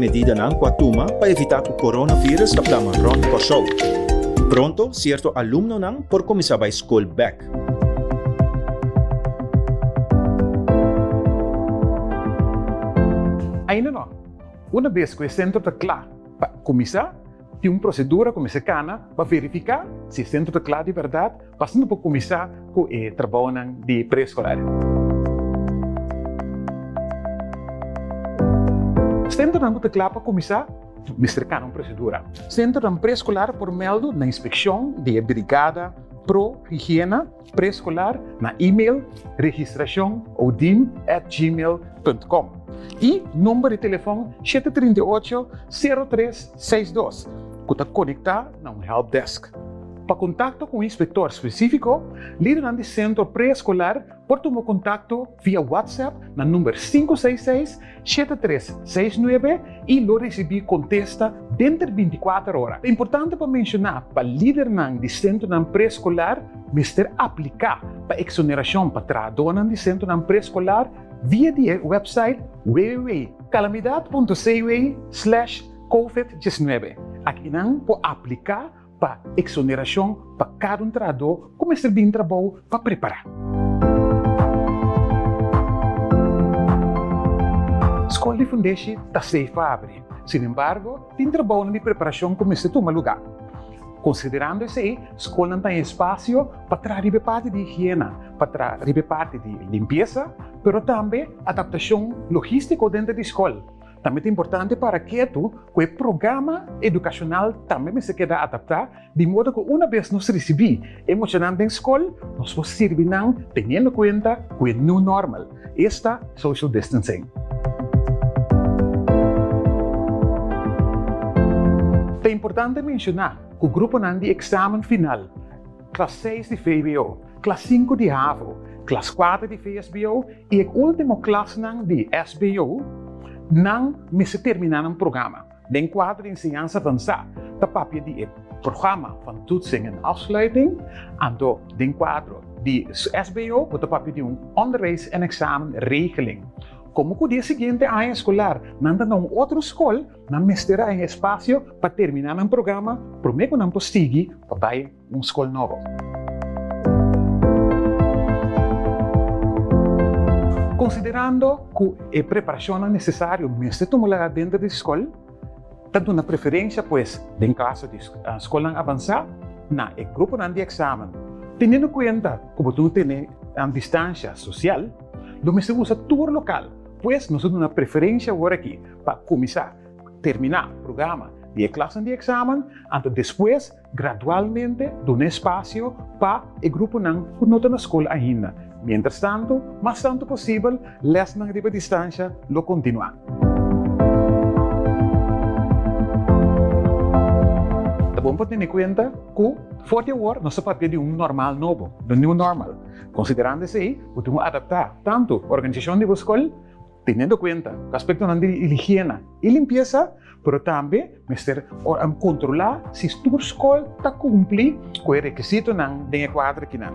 medidanan ku a tuma pa evitá ku coronavirus ta plama rònt Kòrsou. Pronto sierto alumnonan por kuminsá bai skol bèk. Ainda no. Una bes ku e sentro ta kla pa kuminsá, tin un prosedura ku mester kana pa verifiká si e sentro ta kla di bèrdat Pa asina por kuminsá ku e trabounan di preeskolar. Sentronan ku ta kla pa kuminsá mester kana un prosedura. Sentronan preeskolar por mèldu na inspekshon di e Brigada Pro Higiena Preeskolar na email registracionodim@gmail.com i number di telefòn 738 03 62 ku ta konektá na un helpdesk. Pa kontakto ku un inspektor spesífiko, lidernan di sentro preeskolar por tuma kontakto via WhatsApp na number 566 7369 i lo risibí kontesta denter 24 ora. Ta importante pa menshoná pa lidernan di sentronan preeskolar mester apliká pa eksonerashon pa trahadónan di sentronan preeskolar via di e wèpsait www.kalamidat.cw/covid-19. Akinan por apliká pa eksonerashon pa kada un trahadó ku mester bin trabou pa prepará. Skol di fundeshi ta safe pa abri. Sinembargo, tin trabounan di preparashon ku mester tuma lugá. Konsiderando esei, skolnan ta haña espasio pa traha riba e parti di higiena, pa traha riba e parti di limpiesa, pero tambe adaptashon logístiko denter di skol. Tambe ta importante para ketu ku e programa edukashonal tambe mester keda adaptá di modo ku una bes nos risibí e muchanan den skol, nos por sirbi nan teniendo kuenta ku e new normal, esta social distancing. Ta importante menshoná ku gruponan di eksamen final, klas seis di vwo, klas sinku di havo, klas kuater di vsbo i e último klasnan di sbo, nan mester terminá nan programa. Den kuadro di enseñansa avansá ta papia di e Programma van Toetsing en Afsluiting, anto den kuadro di sbo bo ta papia di un Onderwijs en Examenregeling. Komo ku di e siguiente aña eskolar nan ta na un otro skol, nan mester a haña espasio pa terminá nan programa promé ku nan por sigui pa bai un skol nobo. Konsiderando ku e preparashonnan nesesario mester tuma lugá denter di skol, ta duna preferensia pues den kaso di skolnan avansá na e gruponan di eksamen. Teniendo kuenta ku bo tin tene distansha sosial, lo mester usa tur lokal, pues nos ta duna preferensia awor aki pa kuminsá terminá programa di e klasnan di eksamen, anto despues Gradualmente duna espasio pa e gruponan ku no ta na skol ainda. Miéntras tantu, mas tantu posibel, lèsnan riba distansha lo kontinuá. Ta bon pa tene kuenta ku for di awor nos ta papia di un normal nobo, the new normal. Konsiderando esei, bo tin ku adaptá tantu organisashon di bo skol, Teniendo kuenta ku aspektonan di higiena i limpiesa, pero tambe mester kontrolá si tur skol ta kumpli ku e rekisitonan den e kuadro akinan.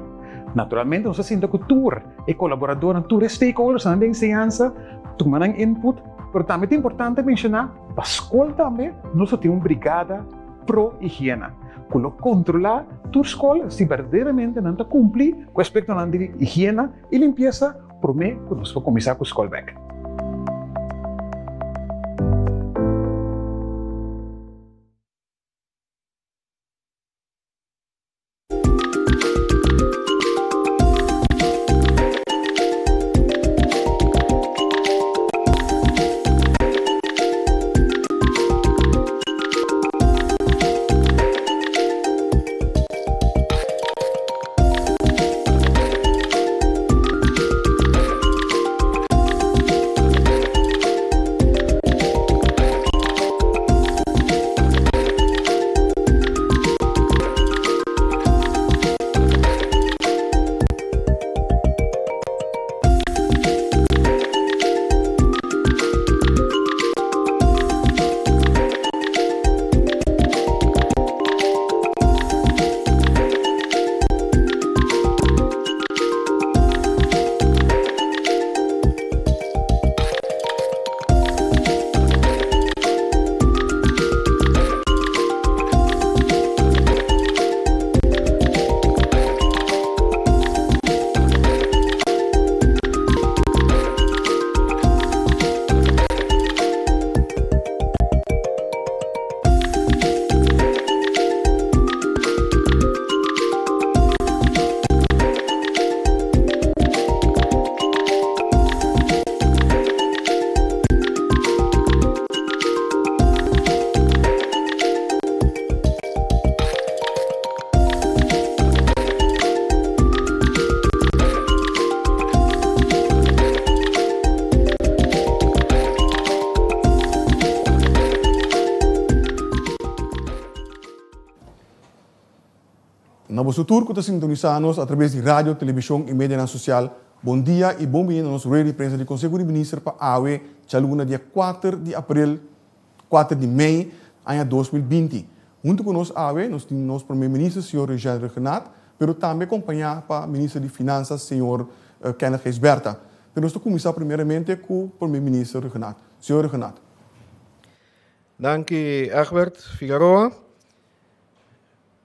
Naturalmente nos ta sinta ku tur e kolaboradornan, tur e stakeholdersnan den enseñansa tuma nan input, pero tambe ta importante menshoná pa skol tambe nos lo tin un brigada pro higiena ku lo kontrolá tur skol si berdaderamente nan ta kumpli ku e aspektonan di higiena i limpiesa. Promé ku nos por kuminsá ku skol bèk. Na boso tur ku ta sintonisá nos atraves di radio, televishon i medianan sosial, bon dia i bon bini na nos rueda di prensa di Konseho di Minister pa awe djaluna dia kuater di aprel, kuater di mei, aña 2020. Huntu ku nos awe nos tin nos Prome Minister señor Eugène Rhuggenaath, pero tambe kompañá pa Minister di Finansas señor Kenneth Gijsbertha. Pero nos ta kuminsá primeramente ku Prome Minister Rhuggenaath. Señor Rhuggenaath. Danki Egbert Figaroa.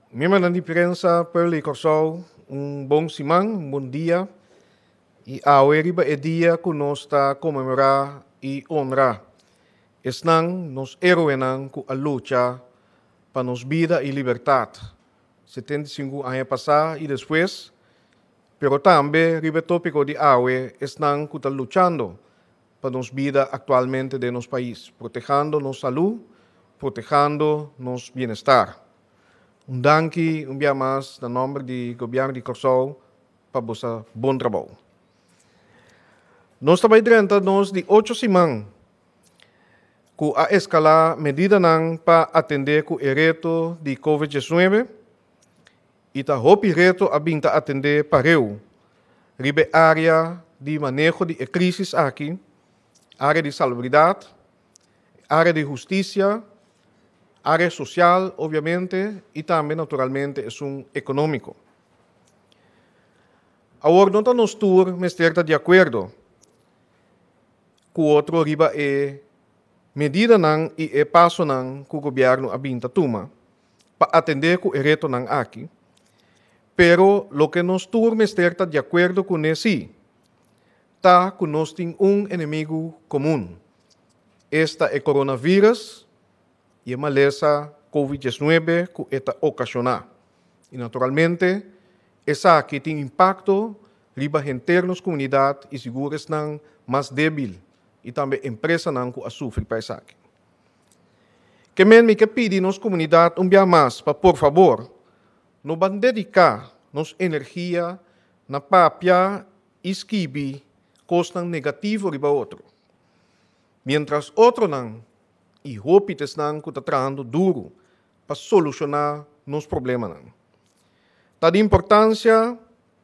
Miembronan di prensa, pueblo di Kòrsou, un bon siman, un bon dia. I awe riba e dia ku nos ta konmemorá i honra esnan, nos héroenan ku a lucha pa nos bida i libertat 75 aña pasá i despues, pero tambe riba e tópiko di awe esnan ku ta luchando pa nos bida aktualmente den nos pais, protehando nos salú, protehando nos bienestar. Un danki un bia mas na nòmber di Gobièrnu di Kòrsou pa boso bon trabou. Nos ta bai drenta nos di ocho siman ku a eskalá medidanan pa atendé ku e reto di Covid 19 i ta hopi reto a bin ta atendé pareu riba e área di maneho di e krísis aki, área di salubridat, área di hustisia, área sosial obviamente i tambe naturalmente esun ekonómiko. Awor no ta nos tur mester ta di akuerdo ku otro riba e medidanan i e pasonan ku gobièrnu a bin ta tuma pa atendé ku e retonan aki, pero loke nos tur mester ta di akuerdo kuné sí ta ku nos tin un enemigu komun, esta e coronavirus i e malesa Covid 19 ku e ta okashoná. I naturalmente esaki tin impakto riba henter nos komunidat i sigur esnan mas débil i tambe empresanan ku a sufri pa esaki. Ke men mi ke pidi nos komunidat un bia mas pa por fabor no ban dediká nos energia na papia i skibi kosnan negativo riba otro, miéntras otronan i hopi ta esnan ku ta trahando duru pa solushoná nos problemanan. Ta di importansia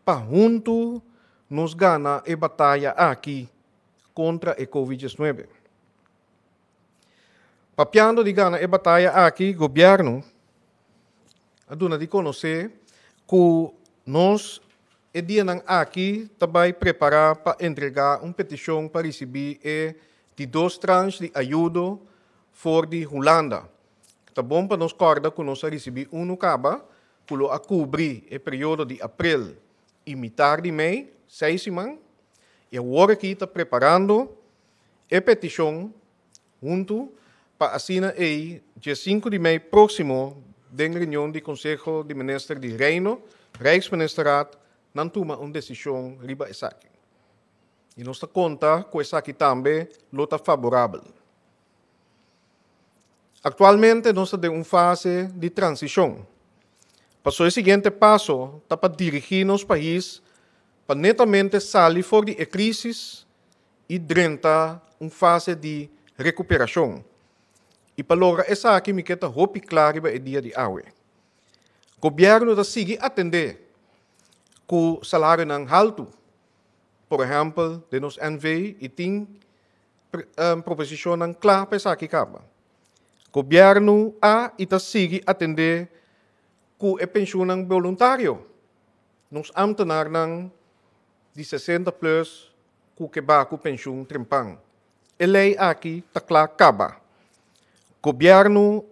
pa huntu nos gana e bataya aki kontra e Covid 19. Papiando di gana e bataya aki, gobièrnu a duna di konosé ku nos e dianan aki ta bai prepará pa entregá un petishon pa risibí e di dos tranche di ayudo for di Hulanda. Ta bon pa nos kòrda ku nos a risibí unu kaba ku lo a kubri e periodo di aprel i mitar di mei, seis siman, i awor aki ta preparando e petishon huntu pa asina ei dje 5 di mei próksimo den reunion di Konseho di Minister di Reino, Rijksministerraad, nan tuma un desishon riba esaki. I nos ta konta ku esaki tambe lo ta faborabel. Aktualmente nos ta den un fase di transishon. Paso e siguiente paso ta pa dirigí nos pais pa netamente sali for di e krísis i drenta un fase di rekuperashon. I pa logra esaki mi ke ta hopi kla riba e dia di awe. Gobièrnu ta sigui atendé ku salarionan haltu. Por ehèmpel den nos NV i tin proposishonnan kla pa esaki kaba. Gobièrnu a i ta sigui atendé ku e penshunnan boluntario. Nos ámtenarnan di 60 plus ku ke ba ku penshun trempan. E lei aki ta kla kaba. Gobièrnu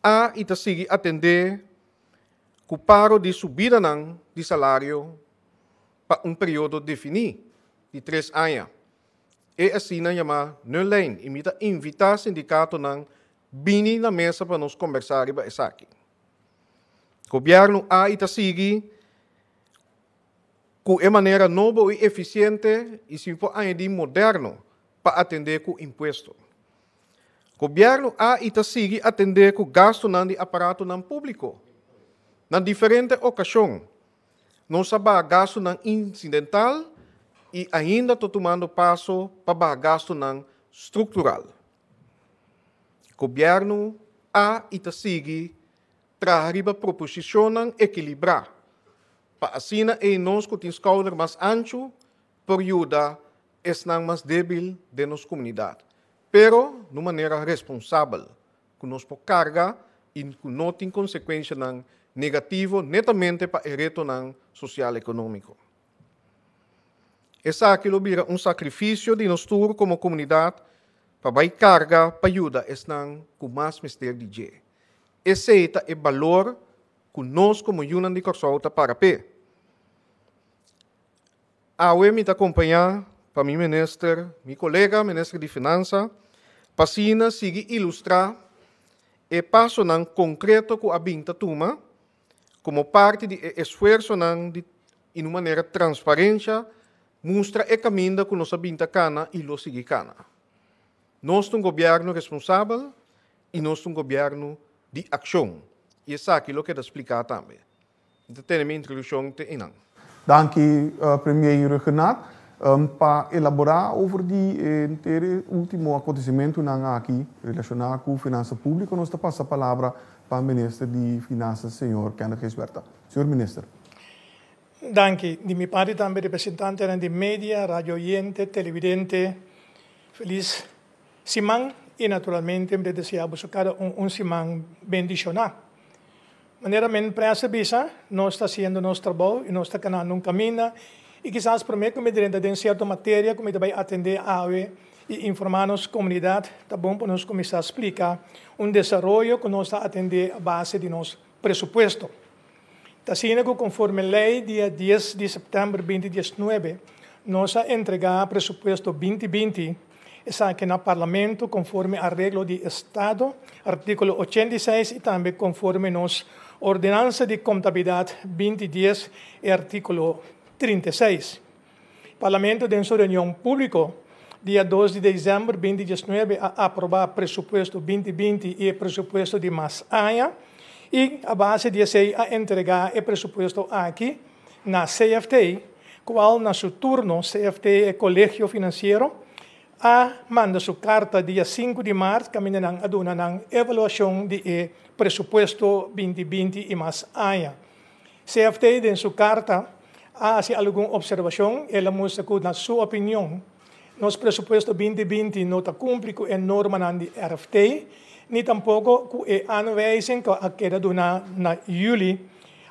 a i ta sigui atendé ku paro di subidanan di salario pa un periodo definí di 3 aña. E asina yamá nullijn i mi ta invitá sindikatonan bini na mesa pa nos kombersá riba esaki. Gobièrnu a i ta sigui ku e manera nobo i efisiente i si mi por añadí moderno pa atendé ku impuesto. Gobièrnu a i ta sigui atendé ku gastunan di aparatonan públiko. Na diferente okashon nos a baha gastunan insidental i ainda ta tumando paso pa baha gastunan struktural. Gobièrnu a i ta sigui traha riba proposishonnan ekilibrá pa asina ei nos ku tin skouder mas anchu por yuda esnan mas débil den nos komunidat, pero na un manera responsabel ku nos por karga i ku no tin konsekuenshanan negativo netamente pa e retonan sosial-ekonómiko. Esaki lo bira un sakrifisio di nos tur komo komunidat pa bai karga pa yuda esnan ku mas mester di dje. Esei ta e balor ku nos komo yunan di Kòrsou ta para p'e. Awe mi ta kompañá pa mi minister, mi kolega minister di Finansa, pa asina sigui ilustrá e pasonan konkreto ku a bin ta tuma komo parti di e esfuersonan di in un manera transparensha mustra e kaminda ku nos a bin ta kana i lo sigui kana. Nos ta un gobièrnu responsabel i nos ta un gobièrnu di akshon i esaki lo keda spliká tambe. Mi ta tene mi introdukshon te einan. Danki Premier Rhuggenaath pa elaborá over di e henter e último akontesimentunan aki relashoná ku finansa públiko. Nos ta pasa palabra pa Minister di Finansa señor Kenneth Gijsbertha. Señor Minister. Danki. Di mi parti tambe representantenan di media, radio oyente, televidente, felis siman y naturalmente mi ta desea boso cada un un siman bendiciona. Manera men prensa bisa, nos ta haciendo nos trabou y nos ta canando un caminda y kisas prome cu mi drenta den cierto materia cu mi ta bay atende awe y informa nos comunidad, ta bon pa nos cuminsa splica un desaroyo cu nos ta atende a base di nos presupuesto. Ta asina cu conforme ley dia dies di september 2019 nos a entrega presupuesto 2020, esaki na Parlamento conforme areglo di Estado, articulo 86 y tambe conforme nos Ordenansa di Contabilidad 2010 e articulo 36. Parlamento den su reunion publico dia 2 di december 2019 a aproba presupuesto 2020 y e presupuesto di mas aña y a base di esey a entrega e presupuesto aki na CFT, cual na su turno CFT e Colegio Financiero a manda su carta dia 5 di maart caminda nan a duna nan evaluacion di e presupuesto 2020 y mas aña. CFT den su carta a haci algun observacion, el a mustra cu na su opinion nos presupuesto 2020 no ta cumpli cu e normanan di RFT, ni tampoco cu e aanwijzing cu a keda duna na juli.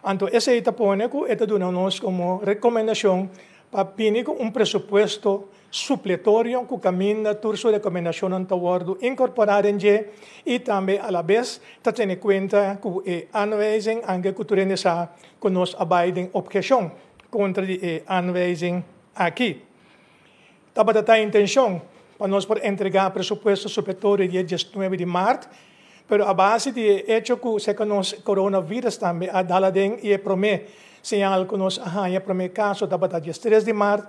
Anto esey ta pone cu e ta duna nos como recomendacion pa bini cu un presupuesto supletorio cu caminda tur su recomendacionnan ta wordo incorpora den dje y tambe alabes ta tene cuenta cu e aanwijzing anke cu tur hende sa cu nos a bay den obhecion contra di e aanwijzing aki. Tabata ta intencion pa nos por entrega presupuesto supletorio dia 19 di maart, pero a base di e hecho cu seca nos coronavirus tambe a dal aden y e prome señal cu nos a haya prome caso tabata 13 di maart,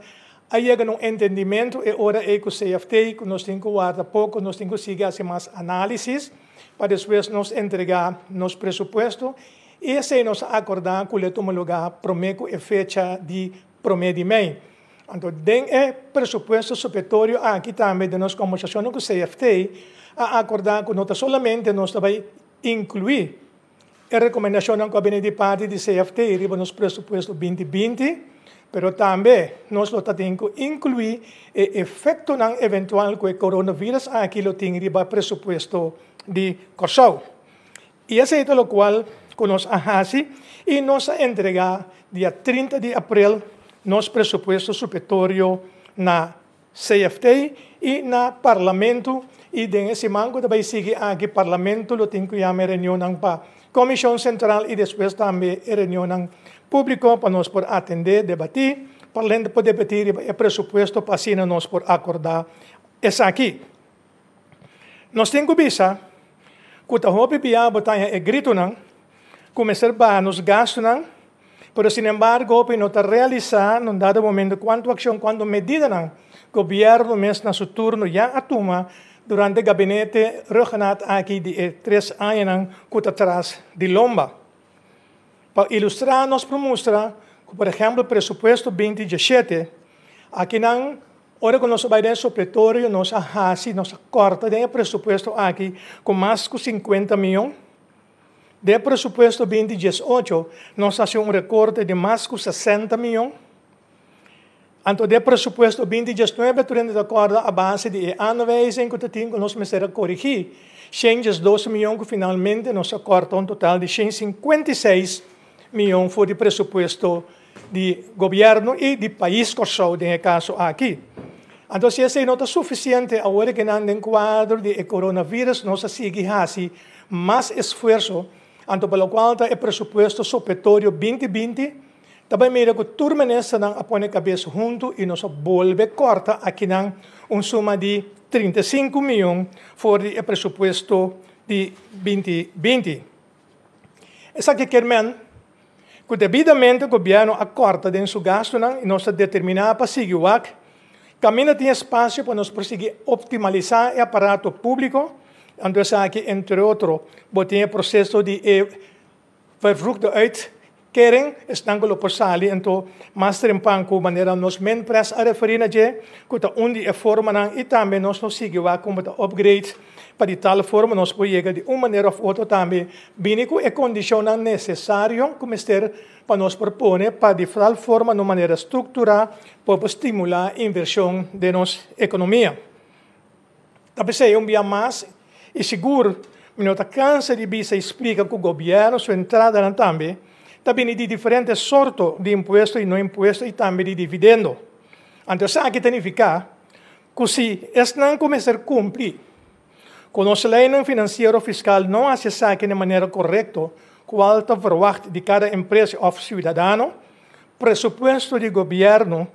a yega na un entendimento e ora ey cu CFT cu nos tin cu warda poco, nos tin cu sigui haci mas analisis pa despues nos entrega nos presupuesto y esey nos a acorda cu lo tuma lugar prome cu e fecha di prome di mei. Anto den e presupuesto supletorio aki tambe den nos combersacionnan cu CFT a acorda cu no ta solamente nos ta bay inclui e recomendacionnan cu a bini di parti di CFT riba nos presupuesto 2020, pero tambe nos lo ta tin cu inclui e efectonan eventual cu e coronavirus aki lo tin riba presupuesto di Corsou. Y esey ta locual cu nos a haci y nos a entrega dia 30 di april nos presupuesto supletorio na CFT y na Parlamento y den e siman cu ta bay sigui aki Parlamento lo tin cu yama e reunionnan pa Comision Central y despues tambe e reunionnan publico pa nos por atende, debati, Parlamento por debati riba e presupuesto pa asina nos por acorda esaki. Nos tin cu bisa cu ta hopi bia bo ta haña e gritonan cu mester baha nos gastonan, pero sinembargo hopi no ta realisa na un dado momento cuanto accion, cuanto medidanan gobierno mes na su turno ya a tuma durante gabinete Rhuggenaath aki di e tres añanan cu ta tras di lomba. Pa ilustra nos por mustra cu por ehempel presupuesto 2017 akinan Ora ku nos a bai den e supletorio nos a hasi, nos a kòrta den e presupuesto aki ku mas ku 50 mion. Den presupuesto 2018 nos a hasi un rekorte di mas ku 60 mion. Anto den presupuesto 2019 tur hende ta kòrda a base di e aanwijzing ku ta tin ku nos mester a korigí 112 mion ku finalmente nos a kòrta un total di 156 mion for di presupuesto di gobièrnu i di pais Kòrsou den e kaso aki. Anto si esei no ta sufisiente awor ke nan den kuadro di e coronavirus nos a sigui hasi mas esfuerso anto pa lokual ta e presupuesto supletorio 2020 ta bai mira ku tur ministernan a pone kabes huntu i nos a bolbe kòrta akinan un suma di 35 mion for di e presupuesto di 2020. Esaki kier men ku debidamente gobièrnu a kòrta den su gastunan i nos ta determiná pa sigui wak kaminda tin espasio pa nos por sigui optimalisá e aparato públiko. Anto esaki entre otro bo tin e proseso di e vervroegde uitkering, esnan ku lo por sali anto mas trempan ku manera nos Minpres a referí na dje ku ta un di e formanan i tambe nos lo sigui wak kon bo ta upgrade Pa di tal forma nos por yega di un manera of otro tambe bini ku e kondishonnan nesesario ku mester pa nos por pone pa di tal forma na un manera strukturá por por stimulá invershon den nos ekonomia. Ta p'esei un bia mas i sigur mi no ta kansa di bisa i splika ku gobièrnu su entradanan tambe ta bini di diferente sorto di impuesto i no impuesto i tambe di dividendo. Anto esaki ta nifiká Ku si esnan ku mester kumpli ku nos leinan finansiero fiskal no hasi esaki na manera korekto, kual ta verwagt di kada empresa òf siudadano, presupuesto di gobièrnu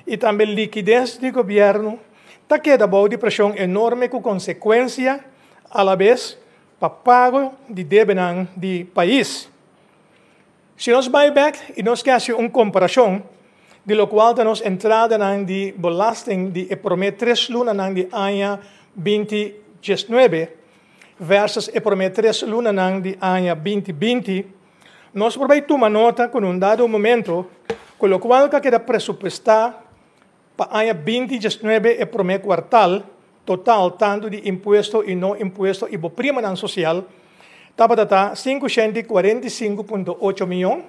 i tambe likides di gobièrnu ta keda bou di preshon enorme ku konsekuensia alabes pa pago di debenan di pais. Si nos bai bek i nos ke hasi un komparashon di lokual ta nos entradanan di belasting di e promé tres lunanan di aña 2019 versus e promé tres lunanan di aña 2020, nos por bai tuma nota ku na un dado momento ku lokual ku a keda presupuestá pa aña 2019 e promé kuartal, total tantu di impuesto i no impuesto i bo primanan sosial tabata ta 545.8 mion,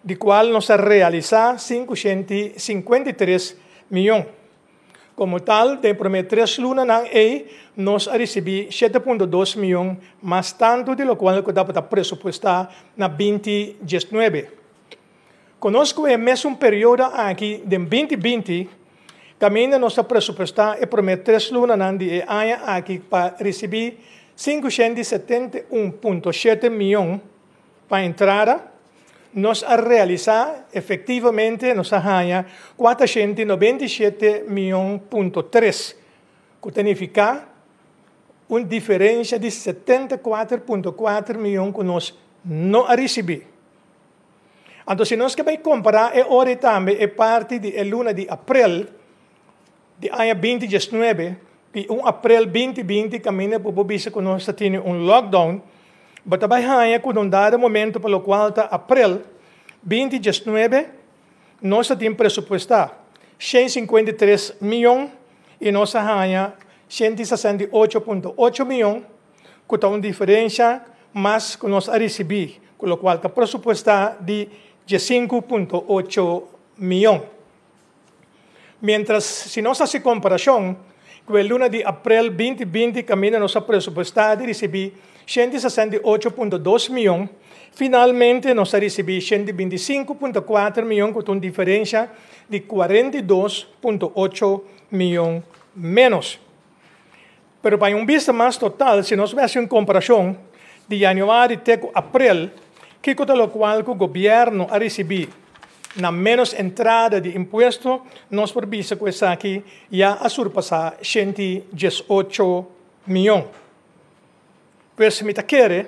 di kual nos a realisá 553 mion. Komo tal, den promé tres lunanan ei nos a risibí 7.2 mion mas tantu di lokual ku tabata presupuestá na 2019. Konos ku e mesun periodo aki den 2020, kaminda nos ta presupuestá e promé tres lunanan di e aña aki pa risibí 571.7 mion pa entrada, nos a realisá efektivamente nos a haña 497 mion punto tres, ku ta nifiká un diferensha di 74.4 mion ku nos no a risibí. Anto si nos ke bai kompará e ora ei tambe e parti di e luna di aprel di aña 2019 i un aprel 2020 kaminda ku bo bisa ku nos ta tene un lockdown, bo ta bai haña ku na un dado momento pa lokual ta aprel 2019 nos ta tin presupuestá 153 mion i nos a haña 168.8 mion, ku ta un diferensha mas ku nos a risibí, ku lokual ta presupuestá di 15.8 mion. Miéntras si nos hasi komparashon ku e luna di aprel 2020 kaminda nos a presupuestá di risibí 168.2 mion, finalmente nos a risibí 125.4 mion ku ta un diferensha di 42.8 mion ménos. Pero pa un bista mas total, si nos hasi un komparashon di yanüari te ku aprel, kiko ta lokual ku gobièrnu a risibí na ménos entrada di impuesto, nos por bisa ku esaki ya a surpasá 118 mion. Pues mi ta kere,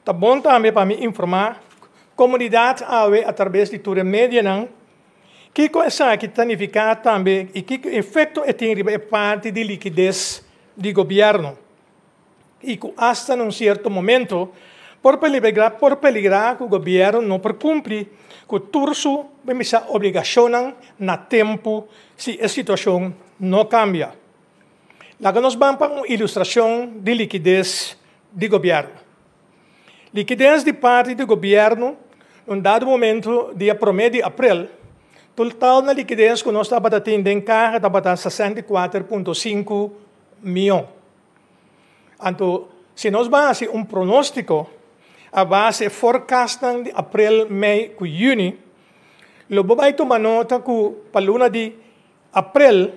ta bon tambe pa mi informá komunidat awe atrabes di tur e medianan kiko esaki ta nifiká tambe i kiko efekto e tin riba e parti di likides di gobièrnu i ku asta na un sierto momento por peligrá por peligrá ku gobièrnu no por kumpli ku tur su bisa obligashonnan na tempu si e situashon no kambia. Laga nos ban pa un ilustrashon di likides di gobièrnu. Likides di parti di gobièrnu, un dado momento, dia promé di aprel, total na likides ku nos tabata tin den kaha tabata 64,5 mion. Anto, si nos bai hasi un pronóstiko a base forecastnan di aprel, mei ku yüni, lo bo bai tuma nota ku pa luna di aprel,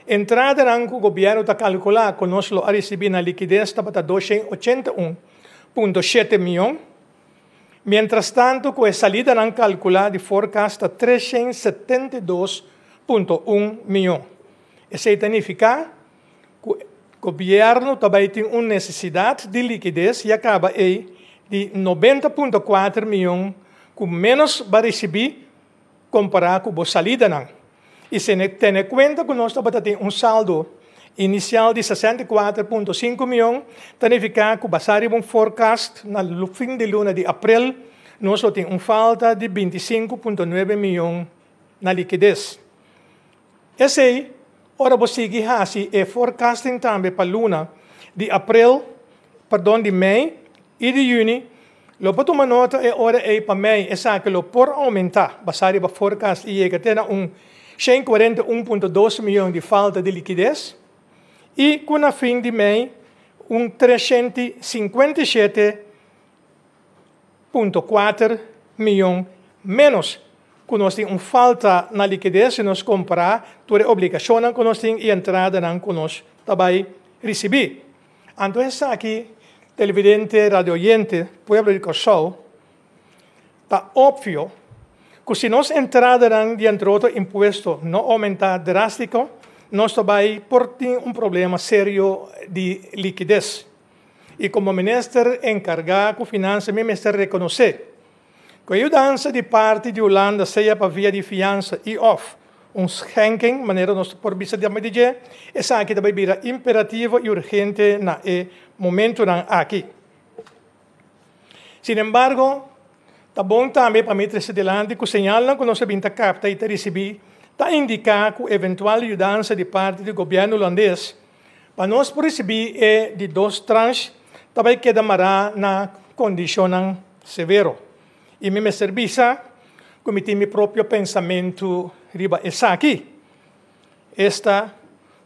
entradanan ku gobièrnu ta kalkulá ku nos lo a risibí na likides tabata 281,7 mion, mientras tanto ku e salidanan kalkulá di forecast ta 372,1 mion. Esei ta nifiká ku gobièrnu ta bai tin un nesesidat di likides ya kaba ei di 90,4 mion ku ménos bo a risibí kompará ku bo salidanan. I si tene kuenta ku nos tabata tin un saldo inisial di 64,5 mion, ta nifiká ku basá riba un forecast na fin di luna di aprel, nos lo tin un falta di 25,9 mion na likides. Esei, ora bo sigui hasi e forecasting tambe pa luna di aprel, pardon, di mei i di yüni, lo bo tuma nota e ora ei pa mei esaki lo por oumentá, basá riba forecast i yega te na un 141,2 mion di falta di likides i ku na fin di mei un 357,4 mion ménos ku nos tin un falta na likides si nos kompará tur e obligashonnan ku nos tin i entradanan ku nos ta bai risibí. Anto esaki, televidente, radio oyente, pueblo di Kòrsou, ta opvio ku si nos entradanan di entre otro impuesto no oumentá drástiko, nos ta bai por tin un problema serio di likides. I komo minister enkargá ku finansa mi mester rekonosé ku e yudansa di parti di Hulanda, sea pa via di fiansa i òf un schenking, manera nos por bisa di dje, esaki ta bai bira imperativo i urgente na e momentonan aki. Sin embargo, ta bon tambe pa mi trese dilanti ku señalnan ku nos a bin ta kapta i ta risibí ta indiká ku eventual yudansa di parti di gobièrnu hulandes pa nos por risibí e di dos tranche ta bai keda mará na kondishonnan severo. I mi mester bisa ku mi tin mi propio pensamentu riba esaki. Esta,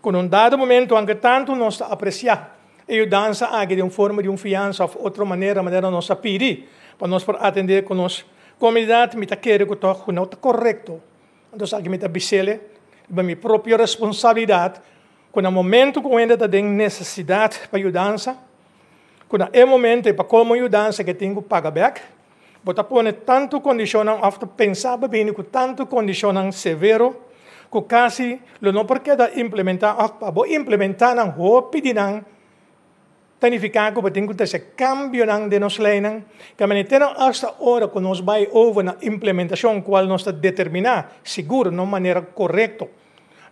ku na un dado momento, aunke tantu nos ta apresiá e yudansa aki den un forma di un fiansa òf otro manera, manera nos a pidi pa nos por atendé ku nos komunidat, mi ta kere ku tòg ku no ta korekto. Anto esaki mi ta bis'el riba mi propio responsabilidat, ku na momento ku hende ta den nesesidat pa yudansa, ku na e momento ei pa komo yudansa ke tin ku paga bèk, bo ta pone tantu kondishonnan òf ta pensa pa bini ku tantu kondishonnan severo ku kasi lo no por keda implementá òf pa bo implementá nan hopi di nan ta nifiká ku bo tin ku trese kambionan den nos leinan ke manera te nan asta ora ku nos bai over na implementashon kual nos ta determiná sigur na un manera korekto,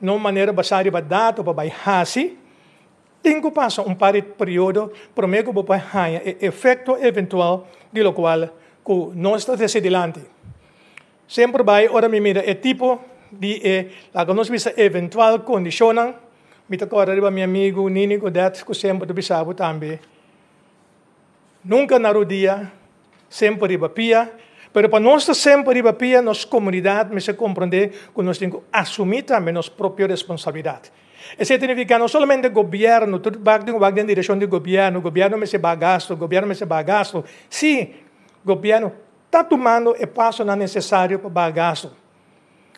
na un manera basá riba dato pa bai hasi. Tin ku pasa un par di periodo promé ku bo por haña e efekto eventual di lokual ku nos ta trese dilanti. Semper bai ora mi mira e tipo di e, laga nos bisa, eventual kondishonnan, mi ta kòrda riba mi amigu Nini Godet ku semper ta bisa bo tambe, Nunka na rudia, semper riba pia. Pero pa nos ta semper riba pia, nos komunidat mester komprondé ku nos tin ku asumí tambe nos propio responsabilidat. Esei ta nifiká no solamente gobièrnu, tur bak tin ku wak den direkshon di gobièrnu, gobièrnu mester baha gastu, gobièrnu mester baha gastu. Sí, gobièrnu ta tumando e pasonan nesesario pa baha gastu.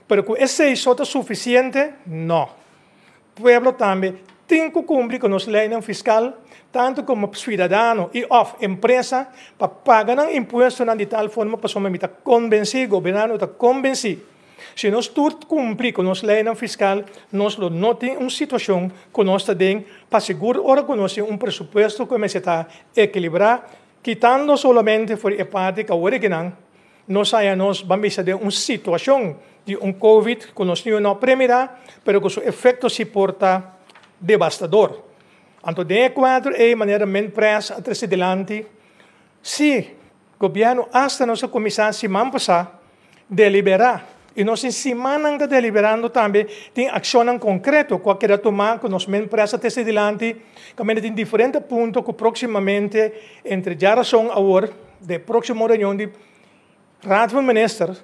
Pero ku esei so ta sufisiente? No. Pueblo tambe tin ku kumpli ku nos leinan fiskal, tantu komo siudadano i òf empresa, pa paga nan impuestonan di tal forma pasobra mi ta konbensí, gobièrnu ta konbensí, si nos tur kumpli ku nos leinan fiskal, nos lo no tin un situashon ku nos ta den pa sigur ora ku nos tin un presupuesto ku e mester ta ekilibrá, kitando solamente for di e parti ku awor ekinan nos haya nos ban bisa den un situashon di un covid ku nos niu no a premirá, pero ku su efekto si por ta devastador. Anto den e kuadro ei manera MinPres a trese dilanti, si gobièrnu asta nos a kuminsá siman pasá deliberá i nos tin simannan ta deliberando tambe tin akshonnan konkreto ku a keda tumá ku nos MinPres a trese dilanti, kaminda tin diferente punto ku próksimamente entre djarason awor. Den próksimo reunion di Raad van Minister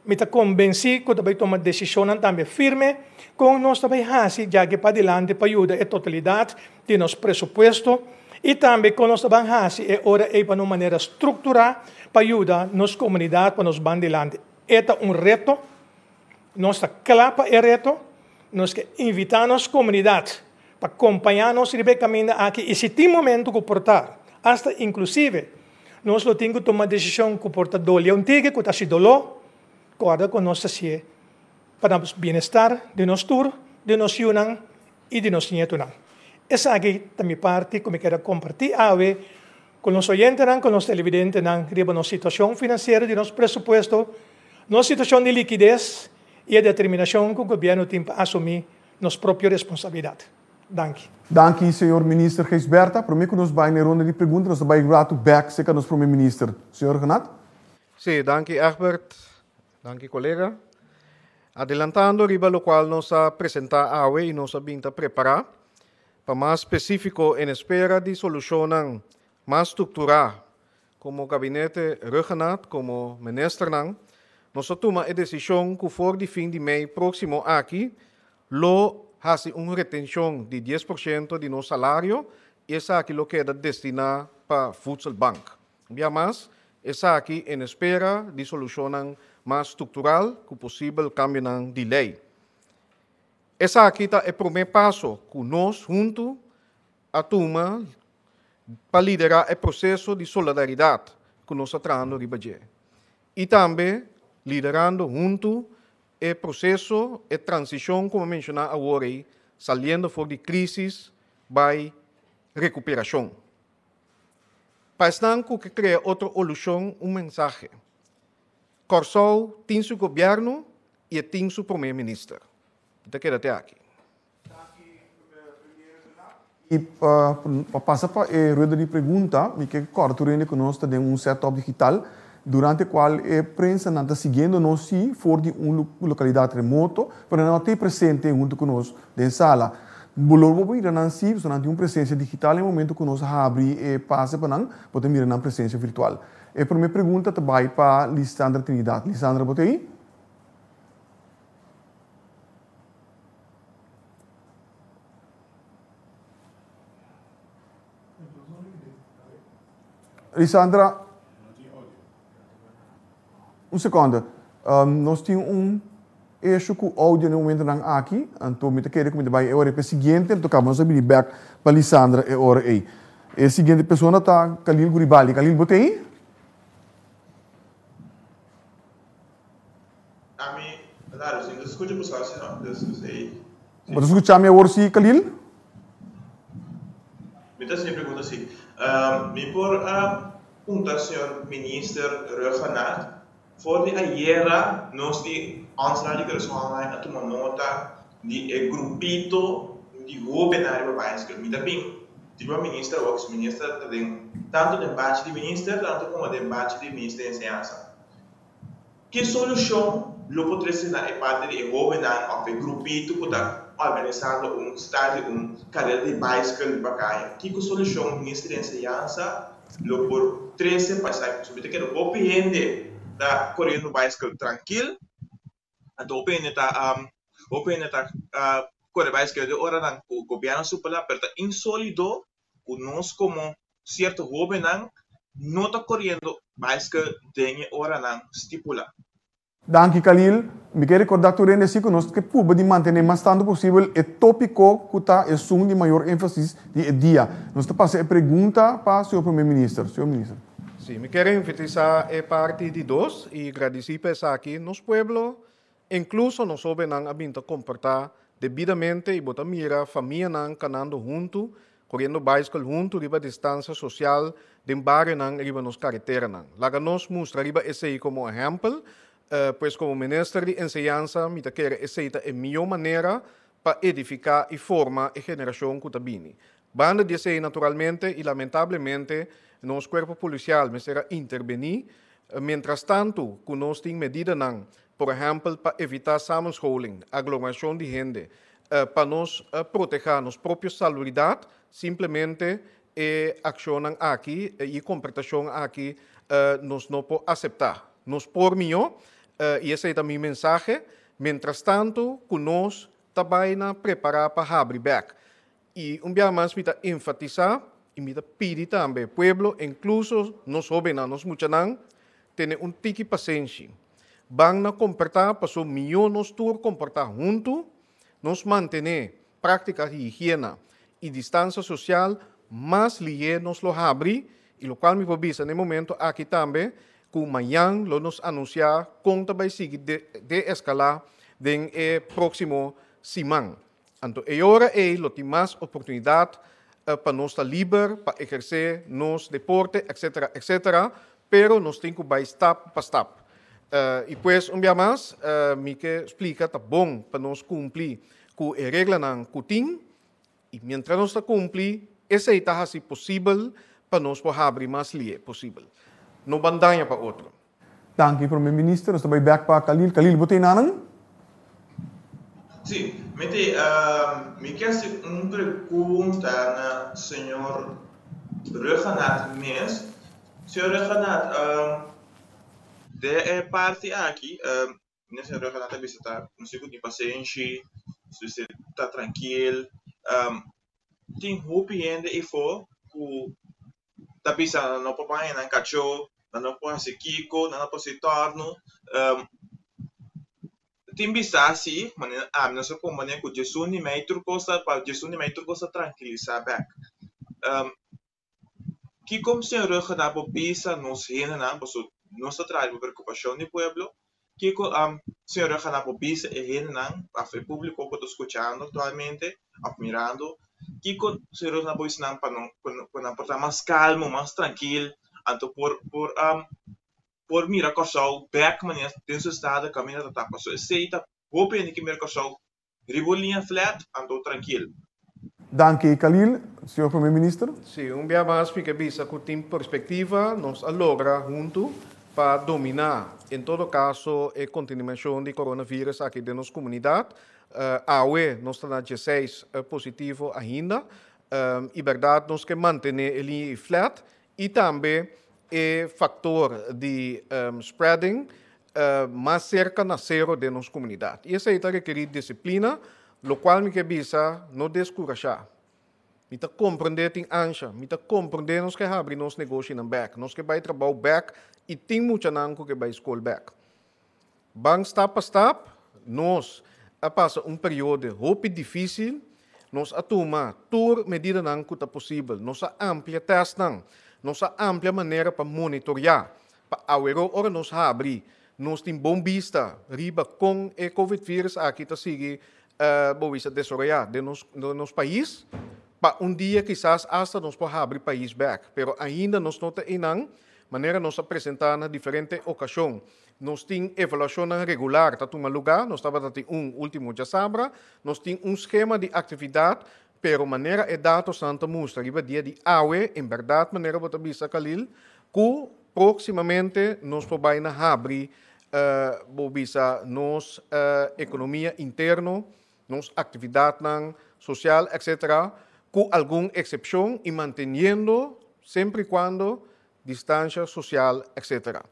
mi ta konbensí ku ta bai tuma desishonnan tambe firme kon nos ta bai hasi djaki padilanti pa yuda e totalidat di nos presupuesto i tambe kon nos ta ban hasi e ora ei pa na un manera strukturá pa yuda nos komunidat pa nos ban dilanti. E ta un reto, nos ta kla pa e reto, nos ke invitá nos komunidat pa kompañá nos riba e kaminda aki i si tin momento ku por ta, asta inklusive nos lo tin ku tuma desishon ku por ta doli un tiki, ku ta hasi doló, kòrda ku nos ta hasié pa nos bienestar di nos tur, di nos yunan i di nos nietunan. Esaki ta mi parti ku mi kier a kompartí awe ku nos oyentenan, ku nos televidentenan riba nos situashon finansiero di nos presupuesto, nos situashon di likides i e determinashon ku gobièrnu tin pa asumí nos propio responsabilidat. Danki. Danki, señor Minister Gijsbertha. Prome ku nos bai na e ronda di pregunta, nos ta bai ratu bèk serka nos Prome Minister. Señor Rhuggenaath. Sí, danki Egbert. Danki kolega. Adelantando riba lokual nos a presentá awe i nos a bin ta prepará, pa mas spesífiko en espera di solushonnan mas strukturá komo gabinete Rhuggenaath, komo ministernan, nos a tuma e desishon ku for di fin di mei próksimo aki lo hasi un retenshon di 10% di nos salario i esaki lo keda destiná pa Voedselbank. Un bia mas, esaki en espera di solushonnan mas struktural ku posibel kambionan di lei. Esaki ta e promé paso ku nos huntu a tuma pa liderá e proseso di solidaridat ku nos ta trahando riba dje i tambe liderando huntu e proseso, e transishon ku mi a menshoná awor ei, saliendo for di krísis bai rekuperashon. Pa esnan ku ke krea otro olushon un mensahe, Kòrsou tin su gobièrnu i e tin su promé minister. Mi ta keda te aki. I pa pasa pa e rueda di pregunta, mi ke kòrda tur hende ku nos ta den un setup digital durante kual e prensanan ta siguiendo nos sí for di un lokalidat remoto, pero nan no ta ei presente huntu ku nos den sala. Bo lo por mira nan sí, pasobra nan tin un presensia digital en momento ku nos habri e pase pa nan, bo ta mira nan presensia virtual. E promé pregunta ta bai pa Lisandra Trinidad. Lisandra, bo ta ei? Lisandra, un seconde. Nos tin un issue cu audio na e momentonan aki, anto mi ta kere cu mi ta bay e ora pa e siguiente, anto caba nos a bini bek pa Lisandra e ora ey. E siguiente persona ta Khalil Guribali. Khalil, bo ta ey? Ami, claro, si no ta scucha bo sa si no, dus esey. Bo ta scucha mi awor si, Khalil? Mi ta haci mi pregunta si. Mi por a punta señor Minister Rhuggenaath, for di ayera nos di Ons Radio Curaçao Online a tuma nota di e grupito di hobennan riba baiskel. Mi ta bin riba Minister awor, pasobra Minister ta den tanto den bachi di Minister tanto como den bachi di Minister di Enseñansa. Ki solushon lo por trese na e parti di e hóbennan òf e grupito ku ta organisando un start di un karera di baiskel riba kaya? Kiko solushon Minister di Enseñansa lo por trese pa esaki? Pasobra mi ta kere hopi hende ta koriendo baiskel trankil, anto hopi hende ta hopi hende ta kore baiskel di oranan ku gobièrnu stipulá, pero ta insólido ku nos komo sierto hóbennan no ta koriendo baiskel den e oranan stipulá. Danki Khalil. Mi ke rekordá tur hende si ku nos ke purba di mantené mas tantu posibel e tópiko ku ta esun di mayor énfasis di e dia. Nos ta pasa e pregunta pa señor Prome Minister. Señor Minister. Sí, mi kier enfatisá e parti di dos i gradisí pa esaki. Nos pueblo Inkluso nos hóbennan a bin ta komportá debidamente i bo ta mira famianan kanando huntu, koriendo baiskel huntu riba distansia sosial den barionan i riba nos kareteranan. Laga nos mustra riba esei komo ehèmpel, pues komo Minister di Enseñansa mi ta kere esei ta e mihó manera pa edifiká i forma e generashon ku ta bini. Banda di esei naturalmente i lamentablemente nos kuerpo polisial mester a interbení. Mientrastantu ku nos tin medidanan, por ehèmpel pa evitá samenscholing, aglomerashon di hende, pa nos protehá nos propio salubridat, simplemente E akshonnan aki i komportashon aki nos no por aseptá. Nos por mihó, i esei ta mi mensahe, mientrastantu ku nos ta bai na prepará pa habri bèk. I un biaha mas mi ta enfatisá i mi ta pidi tambe pueblo, inkluso nos hóbennan, nos muchanan, tene un tiki pasenshi. Ban na komportá paso mihó nos tur komportá huntu, nos mantené práktika di higiena i distansia sosial, mas lihé nos lo habri i lokual mi por bisa na e momento aki tambe ku mañan lo nos anunsiá kon ta bai sigui de-eskalá den e próksimo siman. Anto e ora ei lo tin mas oportunidat pa nos ta liber pa ehersé nos deporte etcetera etcetera, pero nos tin ku bai stap pa stap. I pues un bia mas mi ke splika ta bon pa nos kumpli ku e reglanan ku tin i mientras nos ta kumpli esei ta hasi posibel pa nos por habri mas lie posibel. No ban daña pa otro. Danki Prome Minister. Nos ta bai bek pa Khalil. Khalil, bo ta enanan? Sí, mi ta ei. Mi ke hasi un pregunta na señor Rhuggenaath mes. Señor Rhuggenaath, den e parti aki, señor Rhuggenaath a bisa ta nos tin ku tin pasenshi, nos mester ta trankil. Tin hopi hende eyfo ku ta bisa nan no por baña nan kachó, nan no por hasi kiko, nan no por hasi tòrnu. Tin bisa si, manera ami nos a komponé ku djesun di mei tur kos ta, pa djesun di mei tur kos ta trankilisá bèk. Kiko señor Rhuggenaath por bisa nos hendenan, pasobra nos ta traha riba preokupashon di pueblo, kiko señor Rhuggenaath por bisa e hendenan òf e públiko ku ta skuchando aktualmente òf mirando, kiko señor Rhuggenaath por bisa nan pa nan pa nan por ta mas kalmo, mas trankil, anto por por por mira Kòrsou bèk manera den su estado kaminda ta ta. Pasobra esei ta hopi hende ke mira Kòrsou Riba un liña flat, anto trankil. Danki Khalil. Señor Primer Minister. Sí, un bia mas mi ke bisa ku tin perspektiva nos a logra huntu pa dominá en todo kaso e kontinimashon di coronavirus aki den nos komunidat. Awe nos ta na dieseis positivo ainda i bèrdat nos ke mantené e liña ei flat i tambe e faktor di spreading mas serka na sero den nos komunidat. I esei ta rekerí disiplina, lokual mi ke bisa no deskurashá. Mi ta komprendé tin ansha, mi ta komprendé nos ke habri nos negoshinan bèk, nos ke bai trabou bèk i tin muchanan ku ke bai skol bèk. Ban stap pa stap, nos a pasa un periodo hopi difísil, nos a tuma tur medidanan ku ta posibel, nos a amplia tèstnan, nos a amplia manera pa monitoriá, pa aweró ora nos habri, nos tin bon bista riba kon e covid virus aki ta sigui bo bisa desaroyá den nos den nos pais, pa un dia kisas asta nos por habri pais bèk, pero ainda nos no ta einan, manera nos a presentá na diferente okashon. Nos tin evaluashonnan regular ta tuma lugá, nos tabata tin un último djasabra, nos tin un skema di aktividat, pero manera e datosnan ta mustra riba dia di awe, en bèrdat manera bo ta bisa Khalil, ku próksimamente nos por bai na habri bo bisa nos ekonomia interno, nos aktividatnan sosial etcetera, ku algun eksepshon i manteniendo semper i kuando distansha sosial etcetera.